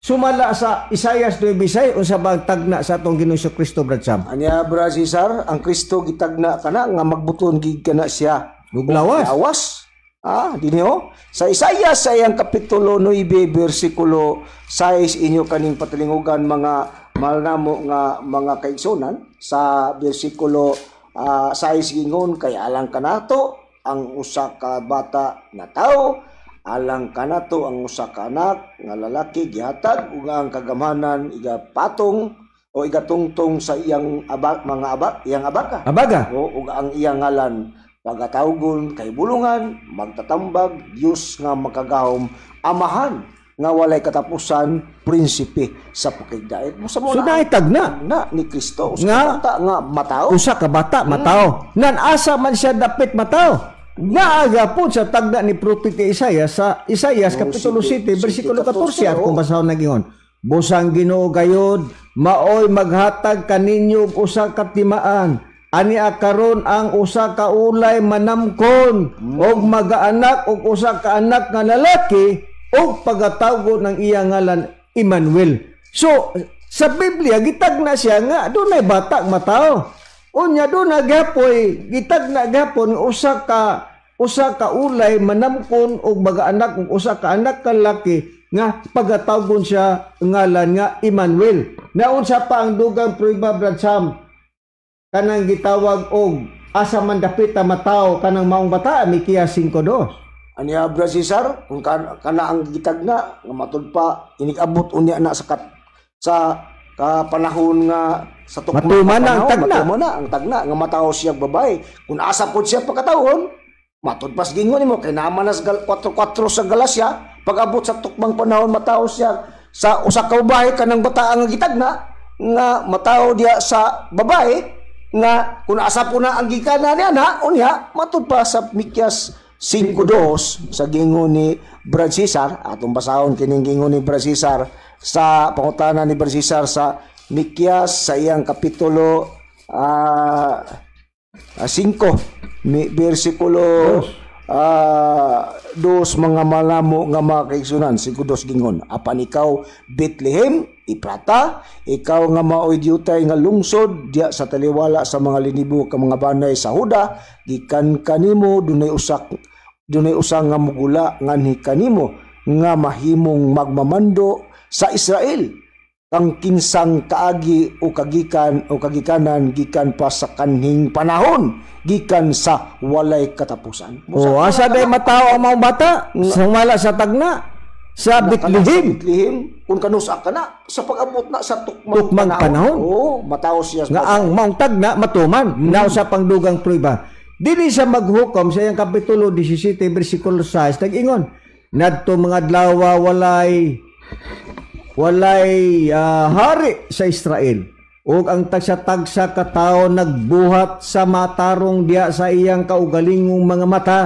Sumala sa Isaias 9:6, unsa ba ang tagna sa atong Ginoong Kristo, Brad Sam? Anya, Brad Cesar, ang Kristo gitagna kana nga magbuton gid kana siya og lawas. Lawas. Ah, dinhi oh. Sa Isaias sa iyang kapitulo 9 bersikulo 6, inyo kaning patalingugan, mga mahal namo nga mga kaigsunan, sa bersikulo 6 gingon kay alang kanato ang usa ka bata na tao, alang kanato ang usa ka anak nga lalaki gihatag, ug ang kagamhanan igapatong o igatungtong sa iyang abak, mga abak, iyang abaka. Abaga. O, ug ang iyang ngalan pagatawgon kay Bulungan, Magtatambag, Dios nga Makagahom, Amahan nga Walay Katapusan, Prinsipe sa Pakigdait. Mo sa So naay tagna na ni Kristo usa nga ka bata nga matao. Usa ka bata matao. Nan asa man siya dapit matao? Naa gapon sa tagna ni Propeta Isaias sa Isaias kapitulo 7 bersikulo 14, at kung basahon nagingon. Busang Ginoo gayod maoy maghatag kaninyo og usa ka timaan. Ani karon ang usa ka ulay manamkon og magaanak og usa ka anak nga lalaki og pagatawgon ang iya ngalan Emmanuel. So sa Biblia gitagna siya nga dunay bata matao. Unya doon gapoy gitagna gapon usa ka ulay manamkon og magaanak og usa ka anak ka lalaki nga pagatawgon siya ngalan nga Emmanuel. Naunsa pa ang dugang prueba, Brad Sam, kanang gitawag og asa man dapit ta matao kanang maong bata? Mikias 5:2. Aniya, Brad Cesar, kung kana ang gitagna nga matud pa inig-abot unya na sa ka panahon nga sa tukmang Matuman na ang panahon, tagna. Matuman na ang tagna nga matawo siya babae. Kung asa pod siya pagkatawon, matud pas gingon nimo kay naman na sa 4-4 sa Galacia, pag-abot sa tukmang panahon matawo siya sa usa ka babae, kanang bata ang gitagna nga matawo diya sa babae nga kung asa po na ang gikana niya na unya matud pa sa Mikias 5:2 sa gingon ni Brad Cesar. Atong basahon kining gingon ni Brad Cesar sa pangutana ni Brad Cesar sa Mikias sa iyang kapitulo 5 mi bersikulo 2. Mga malamo nga mga kaigsunan, 5:2 gingon, "Apan ikaw, Bethlehem Iprata, ikaw nga maoy diyutay nga lungsod diya sa taliwala sa mga linibo ka mga banay sa Huda, gikan kanimo dunay usa nga mugula nganhi kanimo nga mahimong magmamando sa Israel, kang kinsang kaagi o kagikan o kagikanan gikan pa sa kanhing panahon, gikan sa walay katapusan." O asa day matao ang maong bata? Sumala sa tagna sa Bethlehem. Bethlehem, kung kanusa ka na sa pag-abot na sa tukmang, Tukmang panahon. Oo, matawo siya sa Nga ang maong tagna matuman. Nausa pang dugang prueba. Dili siya maghukom sa iyang kapitulo 17 bersikulo 6 nag-ingon. Nadto mga adlaw walay hari sa Israel. Ug ang tagsa-tagsa ka tawo nagbuhat sa matarong diya sa iyang kaugalingong mga mata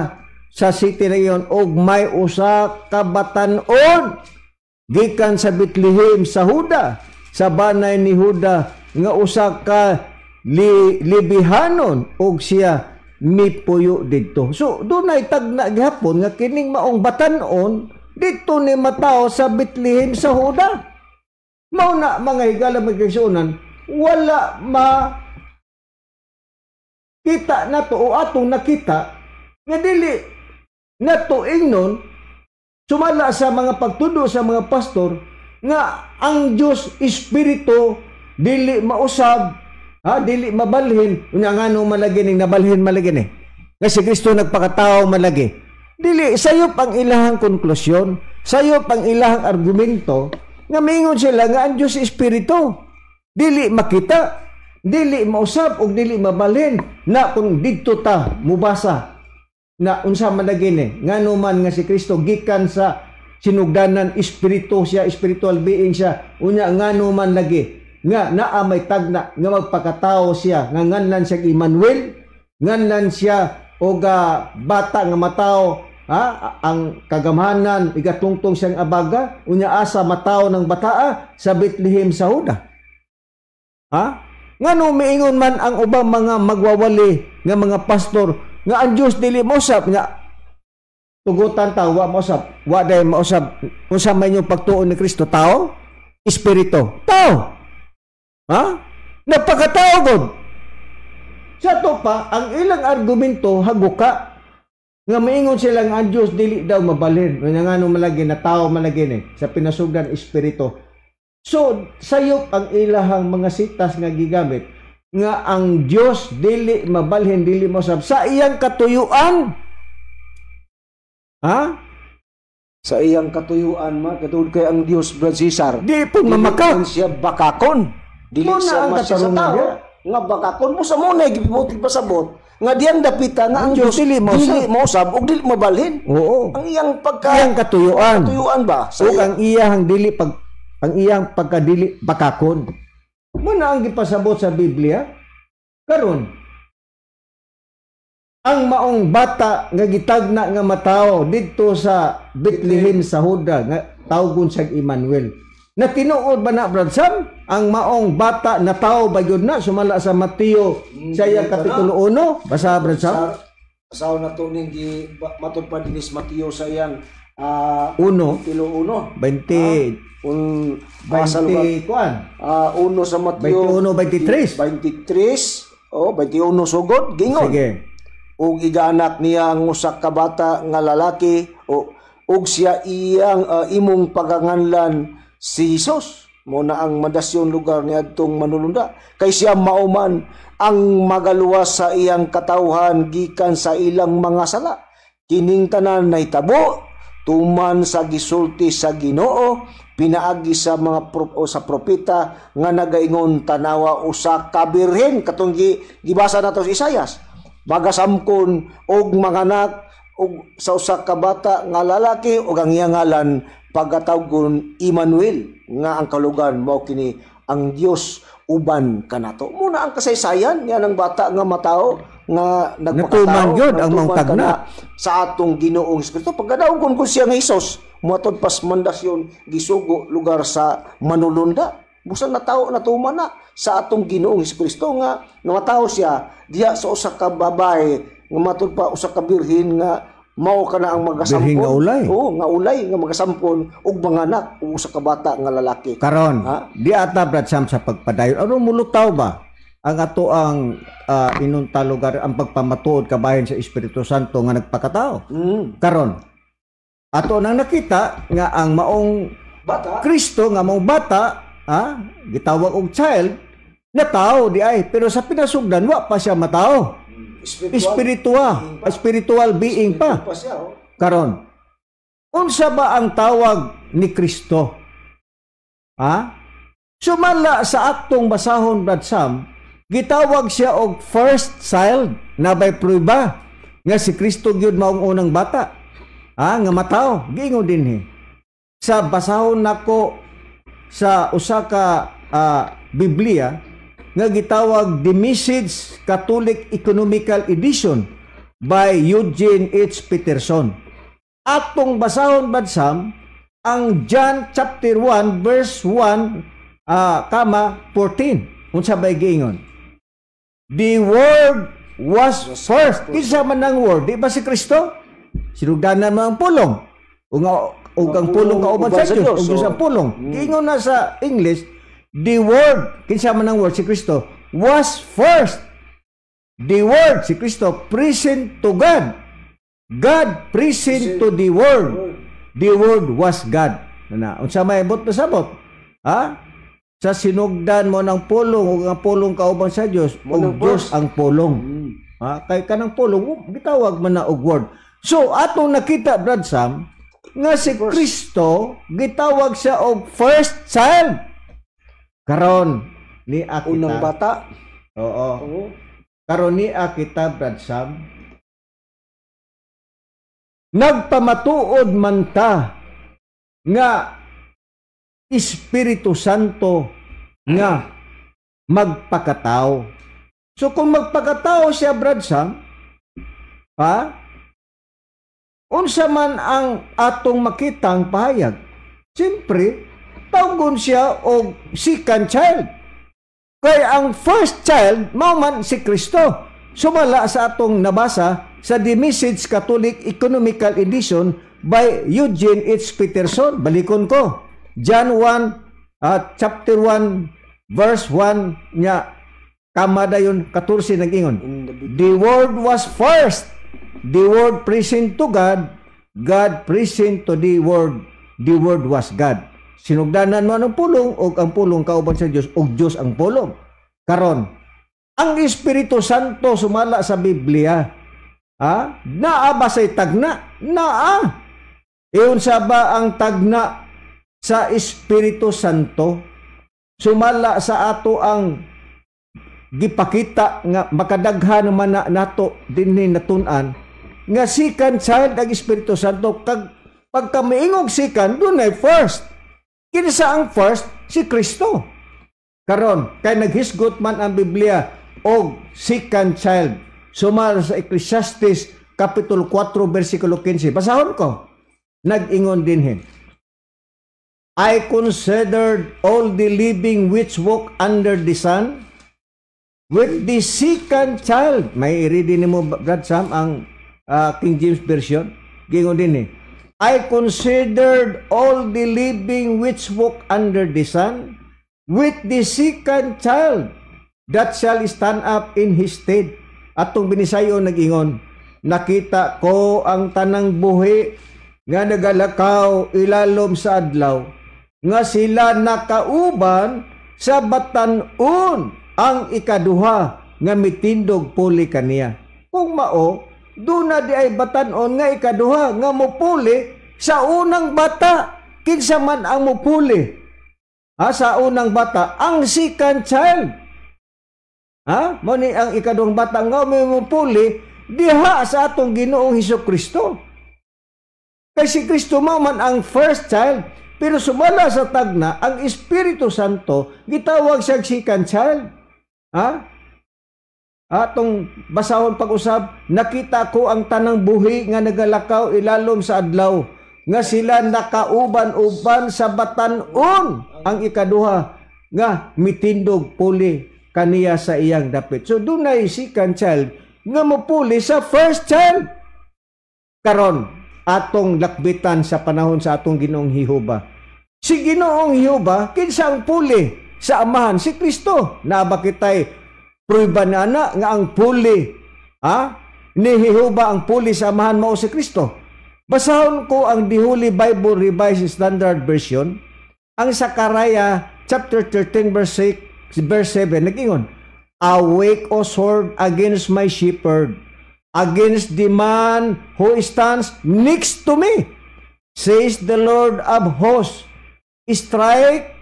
sa city na iyon, og may usa ka batan-on gikan sa Bethlehem sa Huda, sa banay ni Huda, nga usa ka libihanon, og siya mipuyo didto. So dunay tagna gihapon nga kining maong batan-on didto ni matao sa Bethlehem sa Huda. Mao na, mga higala, mga kaigsuonan, wala ma kita nato o atong nakita nga dili nato ingnon sumala sa mga pagtudo sa mga pastor nga ang Dios espiritu, dili mausab, ha, dili mabalhin. Unya ngano malagi ning nabalhin malagi ni nga si Kristo nagpakatao malagi? Dili sayop ang ilahang konklusyon, sayop ang ilahang argumento nga mingon sila nga ang Dios espiritu, dili makita. Dili mausab ug dili mabalhin na kung didto ta mubasa na unsa man lagi ni, ngano man nga si Kristo gikan sa sinugdanan, espiritu siya, spiritual being siya. Unya ngano man lagi nga naa may tagna nga magpakatao siya, nga nganlan siya Emmanuel, nganlan siya og bata nga matao, ha, ang kagamhanan igatungtong siyang abaga. Unya asa matao ng bataa? Sa Bethlehem sa Huda. Ha, ngano miingon man ang ubang mga magwawali nga mga pastor nga ang Dios dili mosab? Nga tugutan ta, wa mausab, wa day mausab. Unsa may inyong pagtuon ni Kristo? Tao, espiritu? Tao. Ha, napakatao god. Sa to pa ang ilang argumento haguka nga maingon sila nga ang Dios dili daw mabalhin. Unya ngano malagi na tao malagi ni sa pinasugdan espiritu? So sayop ang ilahang mga sitas nga gigamit nga ang Dios dili mabalhin, dili mosab sa iyang katuyuan. Ha? Sa iyang katuyuan ma, katulad kay ang Dios, Brad Cesar. Di po Dili mamakak. man siya bakakon. Dili Muna siya ang mas siya sa katarungan tao niya. nga bakakon mo sa muna gibuti pasabot nga diyang dapita nga ang Ang Diyos Dios dili mausab. Dili mausab ug dili mabalhin. Ang iyang pagka Iyang katuyuan. Katuyuan ba? Sa Ug ang iyang dili pag ang iyang pagkadili bakakon. Muna ang gipasabot sa Biblia. Karon, ang maong bata nga gitagna nga matao didto sa Bethlehem sa Huda nga tawgon siyang Emmanuel. Na tinuod ba na, Brad Sam? Ang maong bata na tao ba yun na sumala sa Mateo sa iyang kapitulo 1? Basa, Brad Sam. Sa sa na to ning gi matud pa dinis Mateo sa iyang 1 kapitulo 1. 20 Un sa lugar 20 kuan. 1 sa Mateo. 21, 23. 23, oh, 21 sugod gingon. Sige. Ug igaanak niya ang usa ka bata nga lalaki o ug siya iyang imong paganganlan si Jesus. Mo na ang madasyon lugar niadtong manulunda kay siya mauman ang magaluwas sa iyang katawhan gikan sa ilang mga sala. Kining tanan nahitabo tuman sa gisulti sa Ginoo pinaagi sa mga o sa propeta nga nagaingon, "Tanawa, usa ka birhen," katong gibasa nato sa Isayas, "magasamkon og manganak og sa usa ka bata nga lalaki ug ang iyang ngalan pagatawgon Emmanuel," nga ang kalugan mao kini ang Dios uban kanato. Muna ang kasaysayan niya ng bata nga matao nga nagpakatao. Natuman gyud ang natuman maong tagna. Kana sa atong Ginoong Espiritu. Pagkadaogon ko siya nga Hesus, muatod pas mandasyon gisugo lugar sa manulunda. Busan natao, natuman na sa atong Ginoong Kristo nga namatao siya diha sa usa ka babae nga matud pa usa ka birhen nga mao kana ang magasampon. Birhen nga ulay. Oo, nga ulay nga magasampon ug manganak og usa ka bata nga lalaki. Karon, Ha? di ata, Brad Sam, sa pagpadayon. Ano mulutaw ba ang ato ang inunta lugar ang pagpamatuod kabahin sa Espiritu Santo nga nagpakatao? Karon, ato nang nakita nga ang maong Bata. Kristo nga maong bata, ha, gitawag og child na tao di ay, pero sa pinasugdan wa pa siya matao. Spiritual. Spiritual, spiritual being pa. Pa siya, oh. Karon, unsa ba ang tawag ni Kristo? Ha? Sumala sa aktong basahon, Brad Sam, gitawag siya og first child na bay prueba nga si Kristo gyud maong unang bata. Ha, nga matao, giingon dinhi. Sa basahon nako sa usa ka Biblia nga gitawag The Message Catholic Economical Edition by Eugene H. Peterson. Atong basahon, Brad Sam, ang John chapter 1 verse 1 kama 14. Unsa bay giingon? The Word was first. Kinsa man ang Word? Di ba si Kristo? Sinugdanan mo ang pulong. Ug ang pulong kauban sa Dios, ug Dios ang pulong. Giingon na sa English, the Word, kinsa man ang Word? Si Kristo, was first. The Word, si Kristo, present to God. God present to the Word. The Word was God. Na, unsa may bot pasabot? Ha? Sa sinugdan mo ng pulong ug ang pulong kauban sa Dios, Mo ug ng Dios ang pulong. Ha? Kay kanang pulong gitawag man na og Word. So atong nakita, Brad Sam, nga si Kristo gitawag siya og first child. Karon ni akita Unang bata. Oo. Oo. Karon niya kita, Brad Sam, nagpamatuod man ta nga Espiritu Santo nga magpakatao. So kung magpakatao siya, Brad Sam, ha? Unsa man ang atong makitang pahayag? Siyempre, tawgon siya og second child. Kay ang first child, mao man si Kristo. Sumala sa atong nabasa sa The Message Catholic Economical Edition by Eugene H. Peterson. Balikon ko. John 1, chapter 1, verse 1 nya kama dayon 14 nag-ingon. In the beginning. The Word was first. The Word present to God. God present to the Word. The Word was God. Sinugdanan mo ang pulong ug ang pulong kauban sa Dios ug Dios ang pulong. Karon, ang Espiritu Santo sumala sa Biblia, ha? Naa ba say tagna? Naa. Iunsa ba ang tagna sa Espiritu Santo? Sumala sa ato ang gipakita nga makadaghan man na nato dinhi natun-an nga second child ang Espiritu Santo, kag pagka miingog second, dunay first. Kinsa ang first? Si Kristo. Karon kay naghisgot man ang Biblia og second child sumala sa Ecclesiastes kapitulo 4 bersikulo 15. Basahon ko. Nag-ingon dinhi, "I considered all the living which walk under the sun with the second child." May i-ready nimo, Brad Sam, ang King James Version. Gingon dinhi. "I considered all the living which walk under the sun with the second child that shall stand up in his stead." Atong binisayo nag-ingon, "Nakita ko ang tanang buhi nga nagalakaw ilalom sa adlaw nga sila nakauban sa batan-on ang ikaduha nga mitindog puli kaniya." Kung mao, duna di ay batan-on nga ikaduha nga mupuli sa unang bata. Kinsa man ang mupuli? Ha, sa unang bata, ang second child. Ha? Mao ni ang ikaduhang bata nga may mupuli diha sa atong Ginoong Hesus Kristo. Kay si Kristo mao man ang first child, pero sumala sa tagna, ang Espiritu Santo gitawag siya second child. Ha? Atong basahon pag-usab, "Nakita ko ang tanang buhi nga nagalakaw ilalom sa adlaw nga sila nakauban-uban sa batan-on ang ikaduha nga mitindog puli kaniya sa iyang dapit." So dunay second child nga mupuli sa first child. Karon, atong lakbitan sa panahon sa atong Ginoong Jehova. Si Ginoong Jehova, kinsa ang puli sa Amahan? Si Kristo. Naa ba kitay prueba na ana nga ang puli, ha, ni Jehova, ang puli sa Amahan mao si Kristo? Basahon ko ang The Holy Bible Revised Standard Version, ang Zechariah chapter 13 verse 6, verse 7 nag-ingon, "Awake, O sword, against my shepherd, against the man who stands next to me, says the Lord of hosts. Strike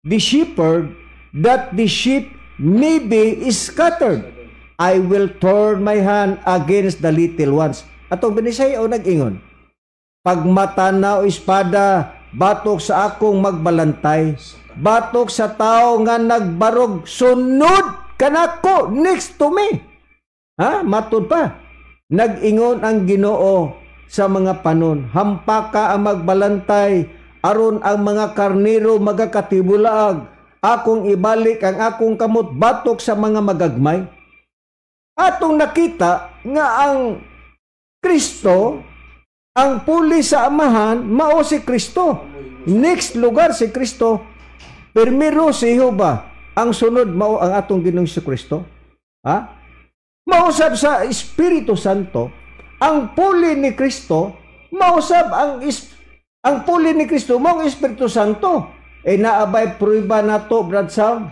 the shepherd that the sheep may be scattered. I will turn my hand against the little ones." Atong binisay o nag-ingon, "Pagmata na o espada, batok sa akong magbalantay, batok sa tao nga nagbarog sunod kanako, next to me." Ha? Matud pa. "Nag-ingon ang Ginoo sa mga panon, hampaka ang magbalantay, aron ang mga karnero magakatibulaag. Akong ibalik ang akong kamot batok sa mga magagmay." Atong nakita nga ang Kristo, ang puli sa Amahan, mao si Kristo. Next lugar si Kristo, primero si Jehova, ang sunod mao ang atong Ginoong Kristo. Ha? Mausab sa Espiritu Santo, ang puli ni Kristo, mausab ang puli ni Kristo mao ang Espiritu Santo. E naa bay prueba nato, Brad Sam,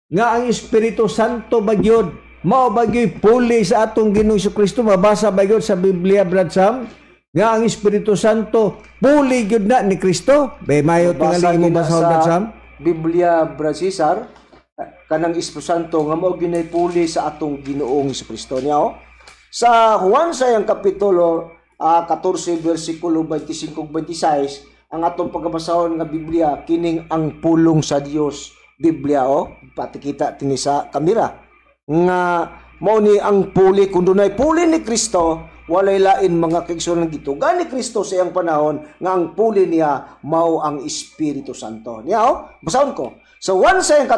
nga ang Espiritu Santo bagyod mao bagyoy puli sa atong Ginoong Kristo? Mabasa bagyod sa Biblia, Brad Sam, nga ang Espiritu Santo puli gyud na ni Kristo? Be mayo Mabasa tingali imo gina basahon, sa Brad Sam. Biblia, Brad Cesar, kanang Espiritu Santo nga mao gyud puli sa atong Ginoong Kristo niya, oh. Sa Juan sa iyang kapitulo 14 bersikulo 25 ug 26, ang atong pagkabasahon nga Biblia kining ang pulong sa Dios Biblia, oh, pati kita tini sa kamera nga mao ni ang puli. Kung dunay puli ni Kristo, walay lain, mga kaigsuonan, gituga ni Kristo sa iyang panahon nga ang puli niya mao ang Espiritu Santo niya, oh. Basahon ko sa 1 sa iyang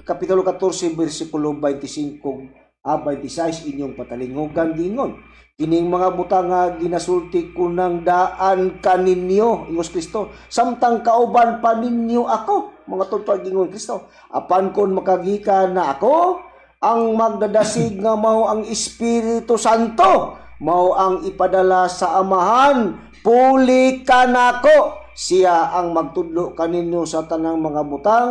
kapitulo 14 bersikulo 25 a 26, inyong patalingugan. Gingon, "Kining mga butang nga ginasulti ko nang daan kaninyo," ingos Kristo, "samtang kauban pa ninyo ako," mga tugpag gingon Kristo. "Apan kon makagikan na ako, ang magdadasig nga mao ang Espiritu Santo, mao ang ipadala sa Amahan puli kanako. Siya ang magtudlo kaninyo sa tanang mga butang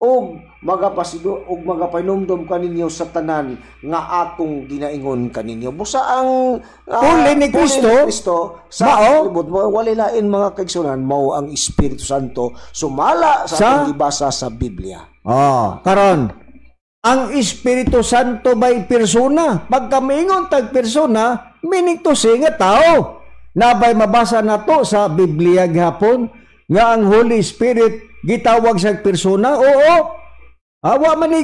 ug magapasido ug magapahinumdom kaninyo sa tanan nga akong ginaingon kaninyo." Busa ang Puli ni Kristo, puli ni Kristo sa mao libot mo, walay lain, mga kaigsuonan, mao ang Espiritu Santo sumala sa atong gibasa sa Biblia. Oh, karon ang Espiritu Santo bay persona? Pagka miingon tag persona, meaning to say nga tao. Nabay mabasa nato sa Biblia gihapon nga ang Holy Spirit gitawag sa persona? Oo. Awa man ni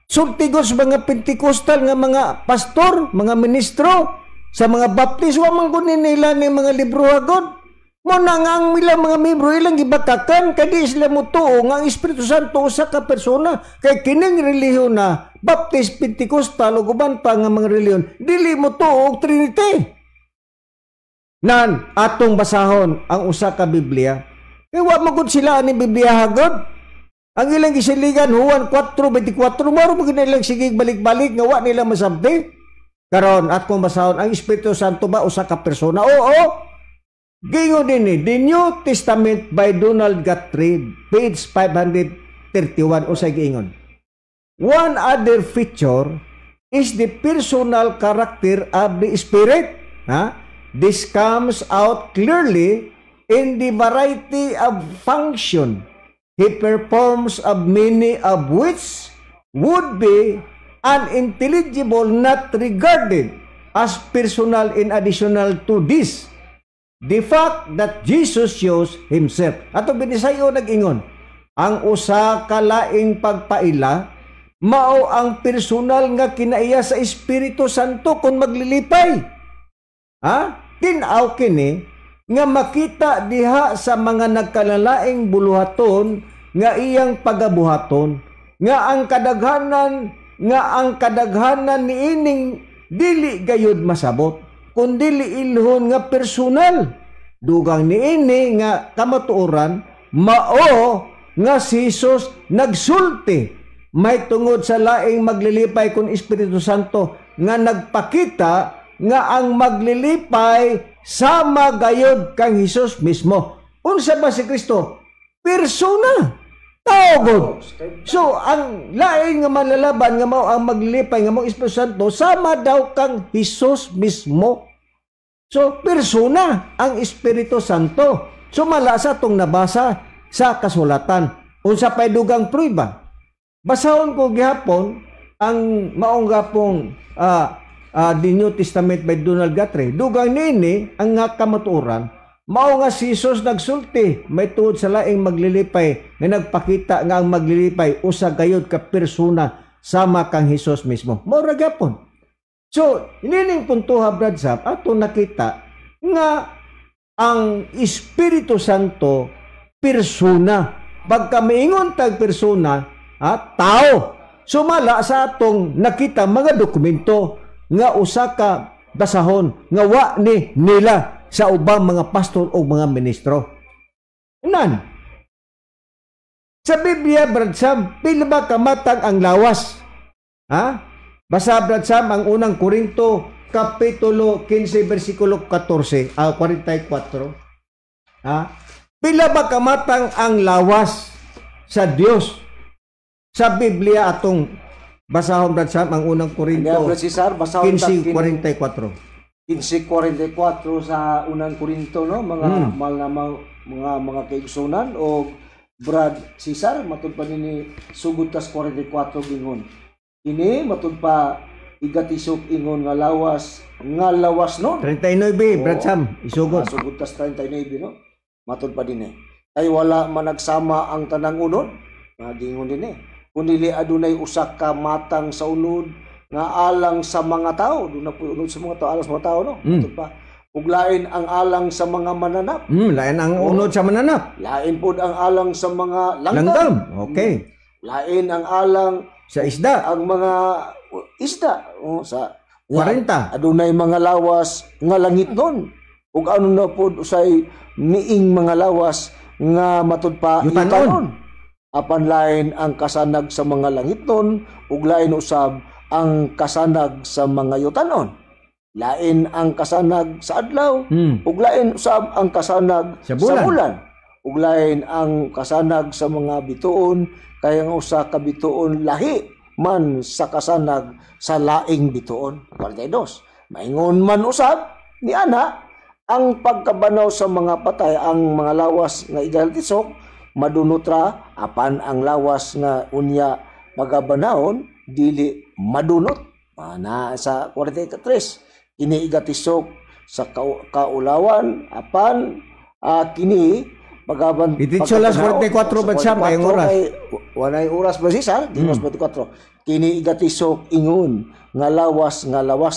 sultigos mga Pentecostal nga mga pastor, mga ministro, sa mga Baptist, wa man kunin nila ni mga libro agod. Mo na nga ang ilang mga membro ilang gibakakan kay di sila motuo nga ang Espiritu Santo usa ka persona, kay kining relihiyon na Baptist, Pentecostal ug uban pa nga mga relihiyon dili motuo og Trinity. Nan atong basahon ang usa ka Biblia. Kay wa man gud sila ani Biblia hagod. Ang ilang gisiligan Juan 4:24, mao ra man ilang sige balik-balik nga wa nila masabti. Karon at kung basahon, ang Espiritu Santo ba usa ka persona? Oo. Gingon din ni The New Testament by Donald Guthrie, page 531, usay giingon. "One other feature is the personal character of the Spirit." Ha? "This comes out clearly in the variety of function he performs, of many of which would be unintelligible not regarded as personal. In additional to this, the fact that Jesus shows himself." Ato binisayo nag-ingon, ang usa ka laing pagpaila mao ang personal nga kinaiya sa Espiritu Santo kung maglilipay. Ha? Tin-aw kini nga makita diha sa mga nagkalalaing buluhaton nga iyang pagabuhaton, nga ang kadaghanan niining dili gayud masabot kun dili ilhon nga personal. Dugang niini nga kamatuoran, mao nga si Jesus nagsulti may tungod sa laing maglilipay kun Espiritu Santo nga nagpakita nga ang maglilipay sama gayod kang Hesus mismo. Unsa ba si Kristo? Persona. Tao gud. So ang lain nga manlalaban nga mao ang maglilipay nga mao Espiritu Santo sama daw kang Hesus mismo. So persona ang Espiritu Santo. Sumala sa atong nabasa sa kasulatan. Unsa pay dugang prueba? Basahon ko gihapon ang maong gapong The New Testament by Donald Guthrie. Dugang nini ang nga kamatuoran, mao nga si Jesus nagsulti may tuod sa laing maglilipay nga nagpakita nga ang maglilipay usa gayud ka persona sama kang Hesus mismo. Mao ra gyapon. So, inining puntuha, Brad Sap, ato nakita nga ang Espiritu Santo persona. Pagka maingon tag persona, ha, tao. Sumala sa atong nakita mga dokumento nga usa ka basahon nga wa ni nila sa ubang mga pastor o mga ministro. Nan. Sa Biblia, Brad Sam, pila ba kamatang ang lawas? Ha? Basa, Brad Sam, ang Unang Korinto, Kapitulo 15, versikulo 14, 44. Ha? Pila ba kamatang ang lawas sa Dios? Sa Biblia atong basahon, Brad Sam, ang Unang Korinto Kaya, Brad Cesar, basahon ta 15:44. 15:44 sa Unang Korinto, no, mga mahal na mga kaigsunan o Brad Cesar, matud pa nini sugod tas 44 gingon. Kini matud pa igatisok ingon nga lawas nun. 39, Brad Sam, isugod. Ah, sugod tas 39, no? Matud pa din eh. Kay wala man nagsama ang tanang unod, gingon din eh. Kundi adunay usa ka matang sa unod nga alang sa mga tao, doon na po unod sa mga tao, alang sa mga tao, no? Matud pa. Ug lain ang alang sa mga mananap. Lain ang unod sa mananap. Lain pod ang alang sa mga langgam. Langgam. Okay. Lain ang alang sa isda. Ang mga isda. Oh, sa 40. Adunay mga lawas nga langit nun. Ug ano na pod usay niing mga lawas nga matud pa yutanon. Apan lain ang kasanag sa mga langit nun ug lain usab ang kasanag sa mga yutanon. Lain ang kasanag sa adlaw, ug lain usab ang kasanag sa bulan. Sa bulan. Ug lain ang kasanag sa mga bituon, kay ang usa ka bituon lahi man sa kasanag sa laing bituon. 42. Maingon man usab ni ana ang pagkabanaw sa mga patay, ang mga lawas nga igatisok madunot ra, apan ang lawas nga unya pagabanawon dili madunot. Ana sa 43. Kini igatisok sa kaulawan, apan kini pagaban Ititso las 44 ba siya kayong oras? Walay oras ba siya? Di mas 44. Kini igatisok ingon nga lawas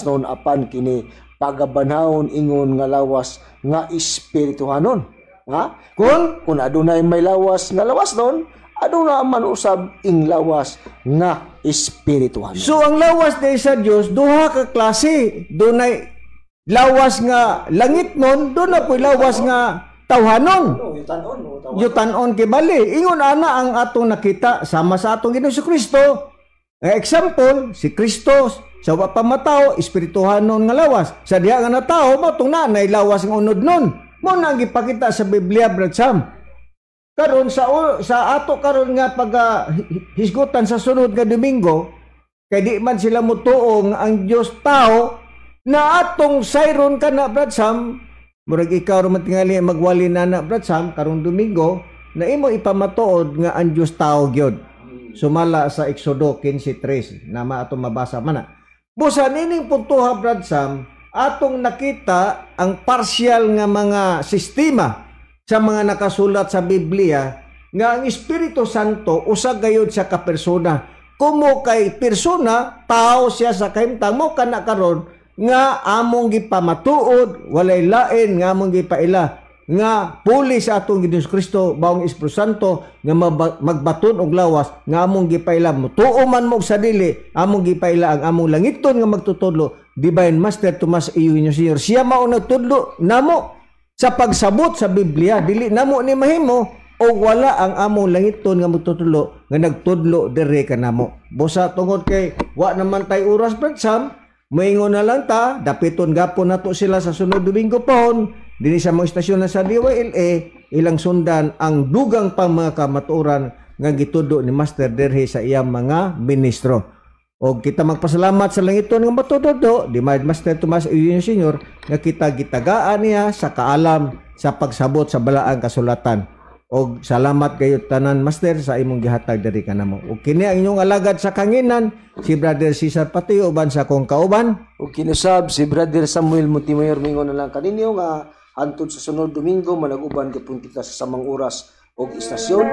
noon, apan kini pagabanawon ingon nga lawas nga espirituhanon. Ha? Kung adunay may lawas nga lawas noon, aduna man usab ing lawas nga espirituhanon. So ang lawas di sa Dios duha ka klase. Dunay lawas nga langit nun, doon na po'y lawas nga tawhanon. No, yutanon, yutanon kibali. Ingon ana ang atong nakita sama sa atong Ginoong Kristo. Example, si Kristo sa wa pa matao, espirituhanon nga lawas. Sa diha nga natao, mao tong naanay lawas nga unod nun. Mao na ang gipakita sa Biblia, Brad Sam. Karon sa ato karon nga pag hisgutan sa sunod nga Domingo, kay di man sila motuo nga ang Dios tao, na atong sayron kana, Brad Sam, murag ikaw ra man tingali magwali na na, Brad Sam, karong Domingo, na imo ipamatuod nga ang Dios tao gyud. Sumala sa Exodo 15:3 na maatong mabasa man na. Busa nining puntoha, Brad Sam, atong nakita ang partial nga mga sistema sa mga nakasulat sa Biblia nga ang Espiritu Santo usa gayud siya ka persona. Kumo kay persona, tao siya sa kahimtang mo kana karon nga among gipamatuod, walay lain nga among gipaila nga puli sa atong Ginoong Kristo baong Espiritu Santo nga magbaton og lawas nga among gipaila. Mutuo man mo sa dili, among gipaila ang among langiton nga magtutudlo, Divine Master Tomas Eugenio Senior. Siya mao nagtudlo namo sa pagsabot sa Biblia. Dili namo ni mahimo o wala ang among langiton nga magtutudlo nga nagtudlo diri kanamo. Busa tungod kay wa naman tay oras, Brad Sam, moingon na lang ta, dapiton gapon nato sila sa sunod Domingo pohon dinhi sa mga istasyon na sa DYLA, ilang sundan ang dugang pang mga kamatuoran nga gitudo ni Master dirhi sa iyang mga ministro. Og kita magpasalamat sa langiton nga matutudo di Master Tomas Eugenio Senior nga kita gitagaan niya sa kaalam sa pagsabot sa balaang kasulatan. Og salamat kayo tanan, Master, sa imong gihatag diri kanamo. Og kini ang inyong alagad sa kanginan, si Brother Cesar Patio uban sa akong kauban. Og kinusab si Brother Samuel Montemayor, mingon na lang kaninyo nga hantod sa sunod Domingo manag-uban gapon kita sa samang oras og istasyon.